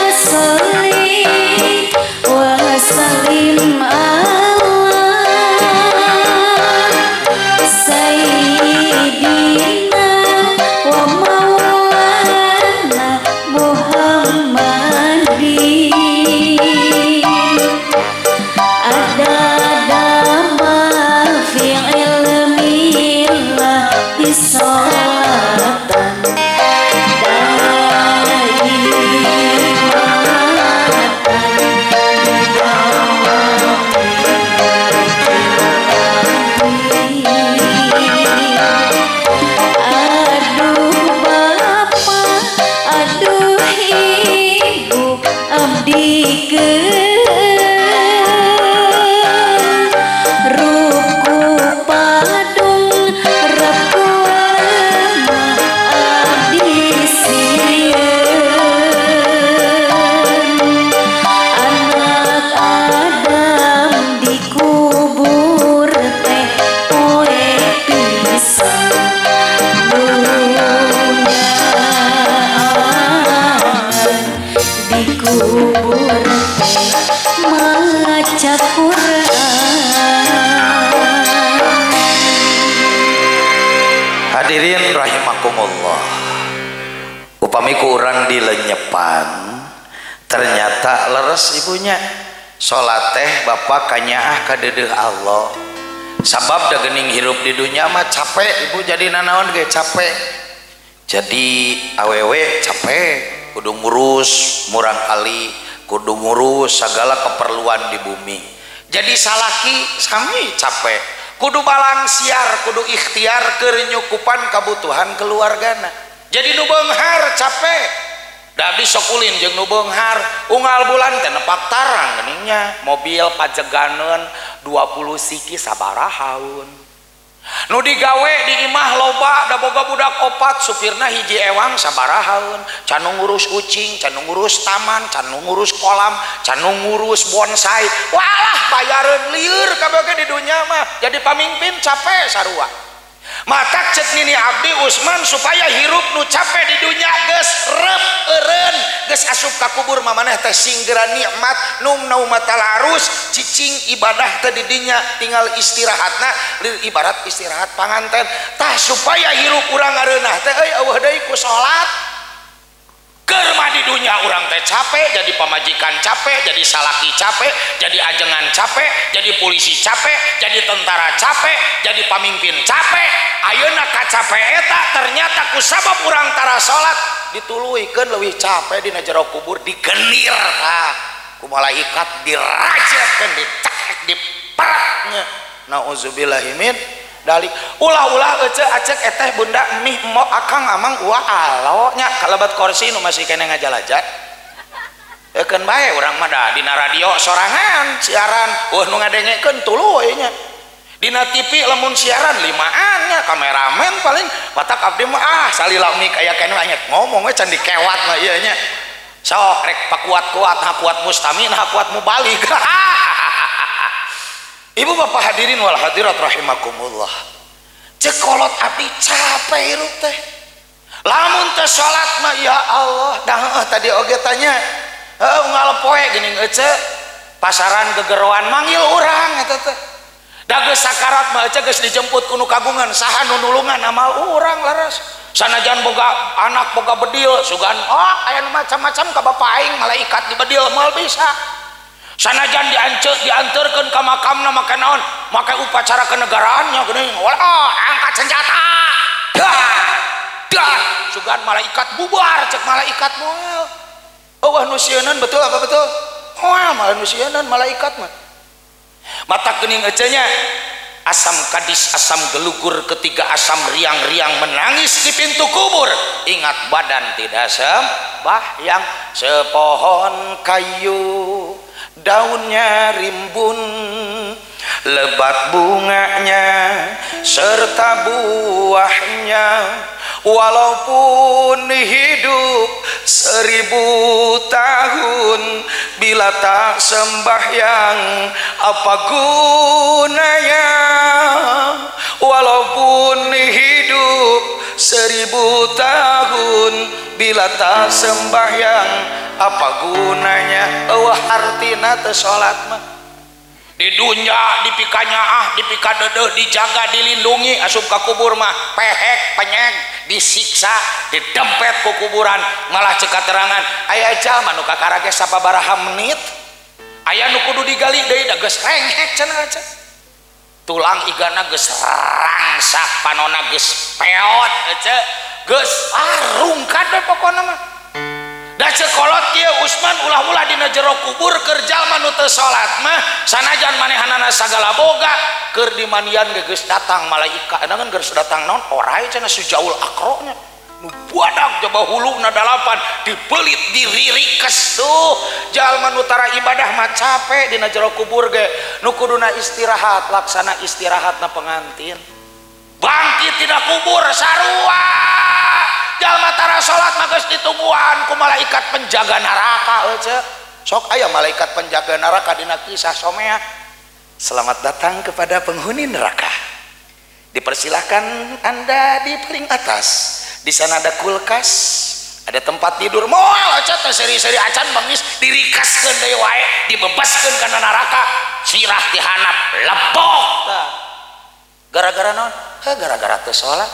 sholli wa sallim ala sayyidina wa maulana Muhammadin. Adada ma fi ilmillah sholatan daimatan bidawami wakilahi. Aduh Bapak, aduh Ibu, abdi ruku padung repu lemah abdi sieun. Anak Adam dikubur teh poe pisan dunyaan, dikubur teh maca Quran. Hadirin rahimakumullah, upami ku urang dilenyepan ternyata leres ibunya salat teh bapak kanyaah ka deudeuh Allah. Sabab da geuning hirup di dunya mah capek ibu, jadi nanaon ge capek, jadi awewe capek, kudu ngurus murang kali, kudu ngurus segala keperluan di bumi. Jadi salaki sami capek, kudu balang siar, kudu ikhtiar keur nyukupan kabutuhan keluargana. Jadi nu beunghar capek, da abdi sok ulin jeung nu beunghar, unggal bulan teh nepak tarang geuningnya, mobil pajeganeun 20 siki sabarahaun. Nu digawe di imah loba, da boga budak opat, supirna hiji ewang sabarahaun, can nu ngurus ucing, can nu ngurus taman, can nu ngurus kolam, can nu ngurus bonsai. Walah bayareun lieur kabeh di dunya mah. Jadi pamimpin capek sarua. Matak cek nini abdi Usman supaya hirup nu capek di dunya geus rep eureun, geus asup ka kubur mamaneh teh singgera nikmat num naumatal arus, cicing ibadah teh di dinya tinggal istirahatna ibarat istirahat panganten. Tah supaya hirup urang ngareunah teh euy eueuh deui ku salat. Keur mah di dunya urang teh capek, jadi pamajikan capek, jadi salaki capek, jadi ajengan capek, jadi polisi capek, jadi tentara capek, jadi pamimpin capek. Ayeuna kacape eta ternyata ku sabab urang tara salat dituluykeun leuwih capek dina jero kubur, digenir tah ku malaikat, dirajetkeun, dicekek, diperatnya. Nauzubillahi min dalik. Ulah-ulah ece acek eteh bunda mih emok akang amang uah alo nya kalebat kursi nu masih kene ngajalajat. Ekeun bae urang mah da dina radio sorangan siaran eueuh nu ngadengekeun tuluy nya. Dina TV lamun siaran limaan nya kameramen paling matak abdi mah ah salila mik aya kene nya ngomong we can dikewat mah ieu nya. Sok rek pakuat-kuat nah kuat mustamin nah kuat mubalik. Ibu bapak hadirin wal hadirat rahimakumullah. Cekolot abdi capek hirup teh. Lamun teh salat mah ya Allah, dah tadi oge tanya, heuh unggal poe geuning ece pasaran gegeroan manggil urang eta teh. Da geus sakarat mah ece geus dijemput ku nu kagungan, saha nu nulungan amal urang leres. Sanajan boga anak boga bedil sugan oh aya nu macam-macam ka bapak aing malaikat di bedil moal bisa. Sanajan dianterkeun ka makamna make naon? Make upacara kenegaraannya geuning. Oh, angkat senjata. Dah. Dah, sugan malaikat bubar cek malaikat moal. Eueuh nu sieuneun betul apa betul? Moal malah nu sieuneun malaikat mah. Mata geuning ece nya. Asam kadis, asam gelugur, ketiga asam riang-riang menangis di pintu kubur. Ingat badan tidak sembahyang. Sepohon kayu daunnya rimbun, lebat bunganya serta buahnya. Walaupun hidup 1000 tahun, bila tak sembahyang apa gunanya? Walaupun hidup 1000 tahun, bila tak sembahyang apa gunanya? Eueuh hartina teu salat mah. Di dunya dipikanya ah, dipikadedeuh, dijaga, dilindungi, asup ka kubur mah pehek, penyeg, disiksa, didempet ku kuburan. Malah cek katerangan aya jalma nu kakara ge sababaraha menit, aya nu kudu digali deui da geus renghek cenah aja. Tulang igana geus rangsak, panona geus peot ece, geus rungkad we pokona mah. Da cekolot kieu Usman ulah-ulah dina jero kubur keur jalma nu teu salat mah sanajan manehanana sagala boga keur dimandian ge geus datang malaikat. Naon geus datang naon orai cenah sujaul akronya nu buadak jaba huluna dalapan dibelit diririkes tuh jalma nu tara ibadah mah capek dina jero kubur ge nu kuduna istirahat laksana istirahatna pengantin bangkit tina kubur sarua jalma tara salat mah geus ditungguan ku malaikat penjaga neraka euceu. Sok aya malaikat penjaga neraka dina kisah somea. Selamat datang kepada penghuni neraka. Dipersilahkan Anda di paling atas. Di sana ada kulkas, ada tempat tidur. Moal euceu teh seri-seri acan bangis dirikaskeun deui wae, dibebaskeun kana neraka, sirah dihanap lebok tah. Gara-gara naon? Heuh gara-gara teu salat.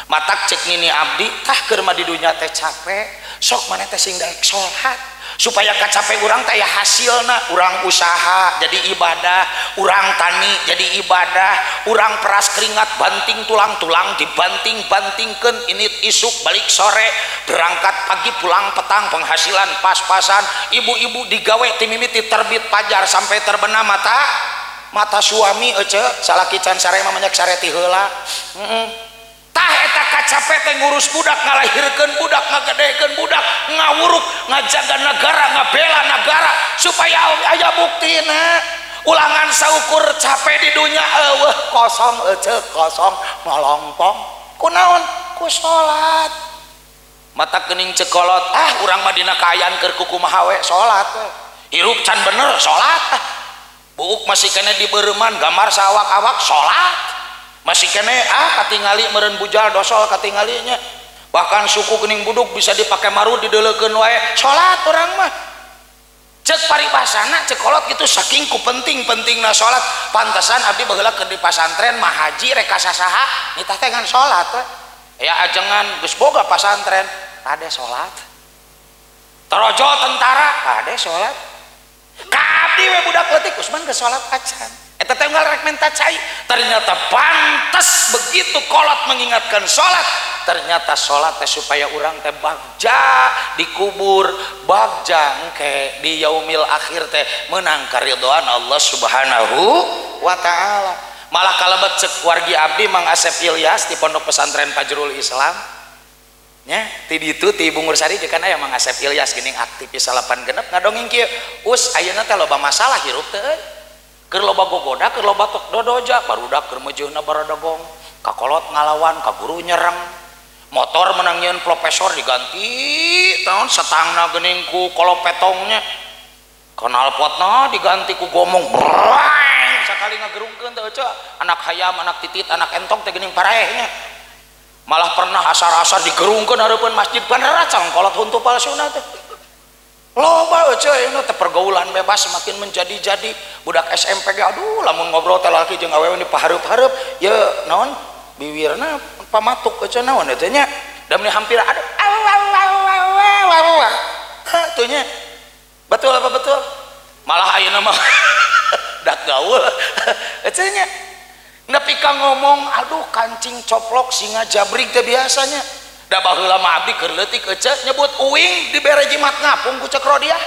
Matak cek nini abdi tah keur mah di dunya teh capek, sok maneh teh sing daek salat supaya kacape urang teh aya hasilna. Urang usaha jadi ibadah, urang tani jadi ibadah, urang peras keringat banting tulang-tulang dibanting-bantingkeun ini isuk balik sore, berangkat pagi pulang petang, penghasilan pas-pasan. Ibu-ibu digawe ti mimiti terbit fajar sampai terbenam mata suami ece salaki can sare mah banyak sare ti heula. Tah eta kacape teh ngurus budak, ngalahirkeun budak, ngagedekeun budak, ngawuruk, ngajaga negara, ngabela negara supaya aya buktina. Ulangan saukur capek di dunya eueuh kosong ece kosong molongpong. Kunaon? Ku salat. Mata geuning cekolot, ah urang mah dina kaayaan keur kukumaha we salat we. Hirup can bener salat. Buuk masih kene dibeureman gambar saawak-awak salat. Masih kene ah katingali meureun bujal dosol katingalinya. Bahkan suku geuning buduk bisa dipake maru dideleukeun wae salat urang mah. Cek paribasana cek kolot gitu saking ku penting-pentingna salat. Pantesan abdi baheula keur di pasantren mah haji rek ka sasaha nitah teh ngan salat we. Aya ajengan geus boga pasantren kade salat. Torojo tentara kade salat. Ka abdi we budak leutik Usman geus salat acan. Eta teh unggal rek menta cai. Ternyata pantes begitu kolot mengingatkan salat. Ternyata salat teh supaya urang teh bagja dikubur, bagja engke di yaumil akhir teh menang karidhoan Allah Subhanahu wa taala. Malah kalebet cek wargi abdi Mang Asep Ilyas di Pondok Pesantren Fajrul Islam. Nya, ti ditu ti Bungur Sari jeung kan aya Mang Asep Ilyas geuning aktivis 8 genep ngadongeng kieu. Us ayeuna teh loba masalah hirup teh euy. Keur loba gogoda, keur loba tok dodoja, barudak keur meujeuna baradagong, kakolot ngalawan, ka guru nyerang, motor menang nyieun profesor diganti, naon setangna geuning ku kolopetongnya, knalpotna diganti ku gomong, breng sakali ngagerungkeun teh euceu, anak hayam, anak titit, anak entong teh geuning paraehnya. Malah pernah asar-asar digerungkeun hareupeun masjid bener cang kolot huntu palsuna teh. Loba euceu ayeuna teh pergaulan bebas semakin menjadi-jadi. Budak SMP ge aduh lamun ngobrol teh lalaki jeung awewe dipahareup-hareup ye naon biwirna pamatuk euceu naon eta nya. Da meni hampir aduh tuhnya. Betul apa betul? Malah ayeuna mah dak gaul. Ece nya. Nepi ka ngomong aduh kancing coplok singa jabrig teh biasanya. Da baheula mah abdi keur leutik ece nyebut uing dibere jimat ngapung ku cek Rodiah.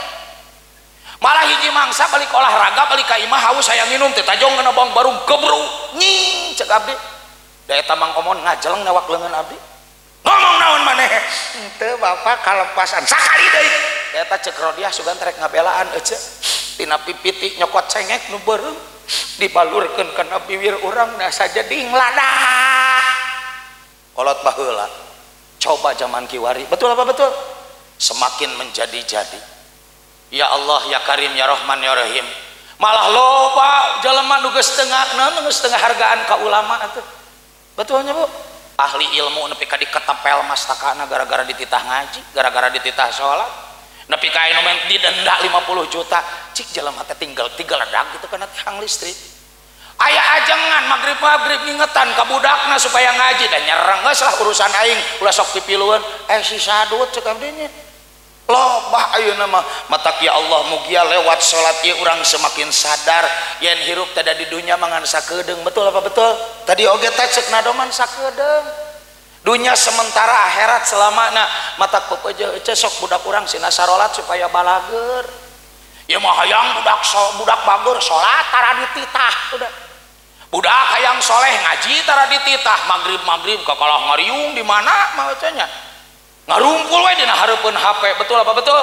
Malah hiji mangsa balik olahraga balik ka imah haus hayang minum teh tajong kana bang barung gebru nying cek abdi. Da eta Mang Omon ngajeleng newak leungeun abdi. Ngomong naon maneh? Henteu bapak kalepasan sakali deui. Da eta cek Rodiah sugan rek ngabelaan ece. Tina pipiti nyokot cengek nu beureum dibalurkeun kana biwir urang da sajeding lada. Kolot baheula. Coba zaman kiwari, betul apa betul? Semakin menjadi-jadi. Ya Allah ya Karim ya Rahman ya Rahim. Malah loba jelema nu geus tengah naon geus tengah hargaan ka ulama atuh. Betulnya Bu? Ahli ilmu nepi ka diketepel mastakana gara-gara dititah ngaji, gara-gara dititah salat. Nepi ka anu didenda 50 juta. Cik jelema teh tinggal tiga ledak gitu kana tiang listrik. Aya ajengan magrib-magrib ngingetan ka budakna supaya ngaji dan nyerang geus lah urusan aing ulah sok pipilueun. Si sadut cek abdi nya. Loba ayeuna mah matak ya Allah mugia lewat salat ieu urang semakin sadar yen hirup teh di dunya mangan sakedeung. Betul apa betul? Tadi oge teh ceuk nadoman sakedeung. Dunya sementara akhirat selamana. Matak pepeje ece sok budak urang sina sarolat supaya balager. Ya mah hayang budak budak bager salat tara dititah udah. Budak hayang soleh ngaji tara dititah magrib-magrib kakalah ngariung di mana mah nya. Ngarumpul we dina hareupeun HP, betul apa betul?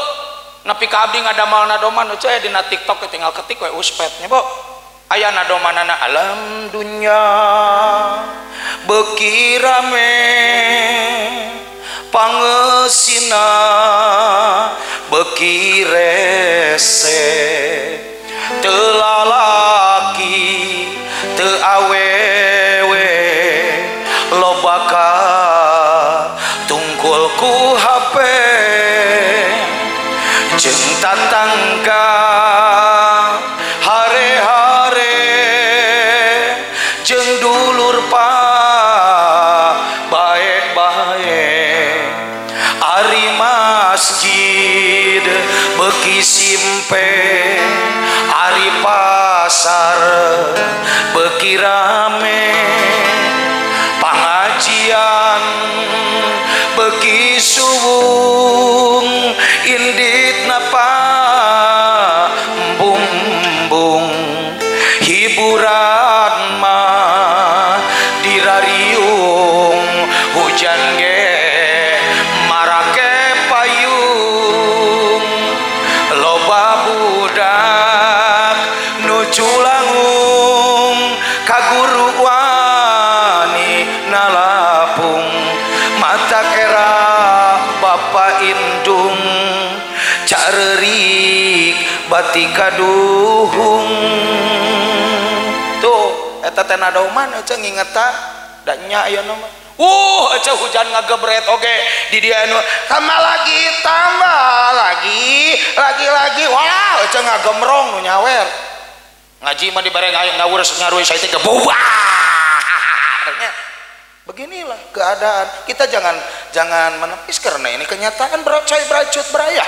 Nepi ka abdi ngadamal nadoman ece dina TikTok tinggal ketik we uspet nya Bu. Aya nadomanana alam dunya beuki rame pangesina beuki rese teu lalaki teu awewe loba ka tungkul ku HP jeung tatangga hare-hare jeung dulur pa bae-bae ari masjid beuki simpe ari pasar beuki rame pangajian beuki suwung indit napa bumbung hiburan mah dirariung hujan ge marake payung loba budak nu culangung ka guru wani nalapung mata kera bapa indung carerik bati kaduhung. Tuh eta teh nadoman ece ngingetan da nya ayeuna mah. Ece hujan ngagebret oge di dia anu tambah lagi lagi wah ece ngagemrong nu nyawer. Ngaji mah dibere ngawur ngaruy saeutik ge buah. Beginilah keadaan. Kita jangan menepis karena ini kenyataan bercoy beracut berayah.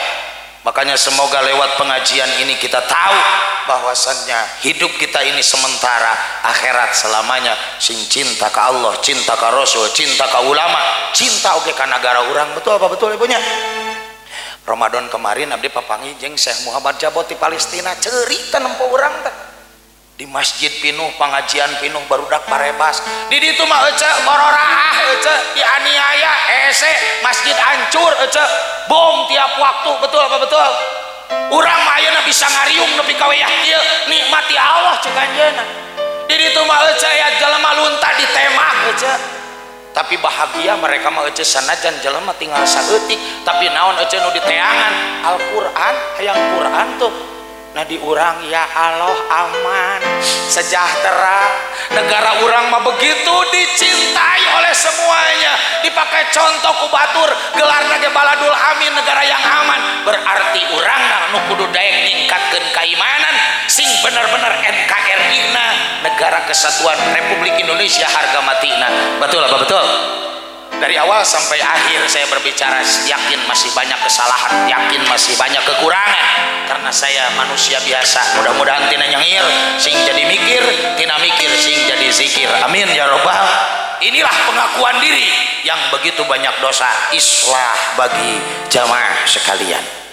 Makanya semoga lewat pengajian ini kita tahu bahwasannya hidup kita ini sementara, akhirat selamanya. Sing cinta ke Allah, cinta ke Rasul, cinta ke ulama, cinta oge ka nagara urang. Betul apa betul ibunya? Ramadan kemarin abdi papanggih jeung Syekh Muhammad Jabot di Palestina, cerita nempo urang teh. Di masjid pinuh, pengajian pinuh, barudak parebas. Di ditu mah ece bororaah ece dianiaya hese, masjid hancur ece, bom tiap waktu. Betul apa betul? Urang mah ayeuna bisa ngariung nepi ka wayah ieu, nikmati Allah cek anjeunna. Di ditu mah ece ya jelema lunta ditembak ece. Tapi bahagia mereka mah ece sanajan jelema tinggal saeutik, tapi naon ece nu diteangan Al-Qur'an, hayang Qur'an tuh. Nah di urang ya Allah aman sejahtera, negara urang mah begitu dicintai oleh semuanya, dipakai contoh ku batur gelarna ge baladul amin, negara yang aman. Berarti urang nu kudu daek ningkatkeun keimanan sing bener-bener NKRI na, Negara Kesatuan Republik Indonesia harga matina. Betul apa betul? Dari awal sampai akhir saya berbicara yakin masih banyak kesalahan, yakin masih banyak kekurangan, karena saya manusia biasa. Mudah-mudahan tina nyengir sing jadi mikir, tina mikir sing jadi zikir. Amin ya robbal. Inilah pengakuan diri yang begitu banyak dosa, islah bagi jamaah sekalian.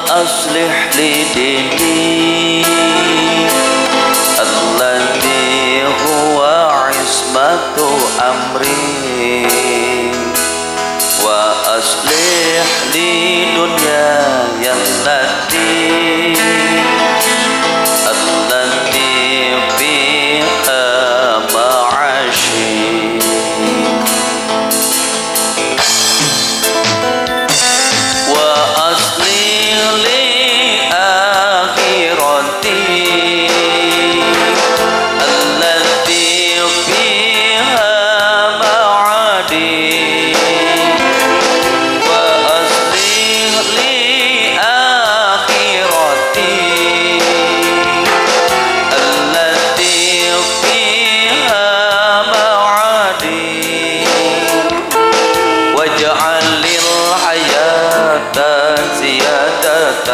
أصلح لي ديني الذي هو عصمة أمري وأصلح لي دنياي التي فيها معاشي وأصلح لي التي فيها معادي وأصلح لي آخرتي التي فيها معادي واجعل الحياة زيادة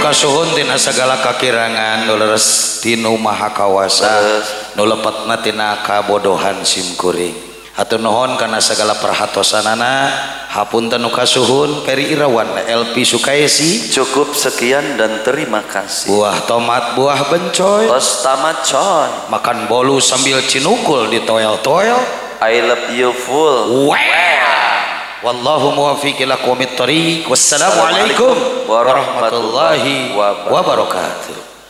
Kasuhun tina sagala kakirangan nu leres tinu maha kawasa nu lepetna tina kabodohan simkuring. Hatur nuhun kana sagala perhatosanana, hapunten nu kasuhun. Peri Irawan LP Sukaisi. Cukup sekian dan terima kasih. Buah tomat buah bencoy, tos tamat coy. Makan bolu sambil cinukul di toel-toel. I love you full. Well. Wallahu muwaffiq ila aqwamit thoriq. Wassalamualaikum warahmatullahi wabarakatuh.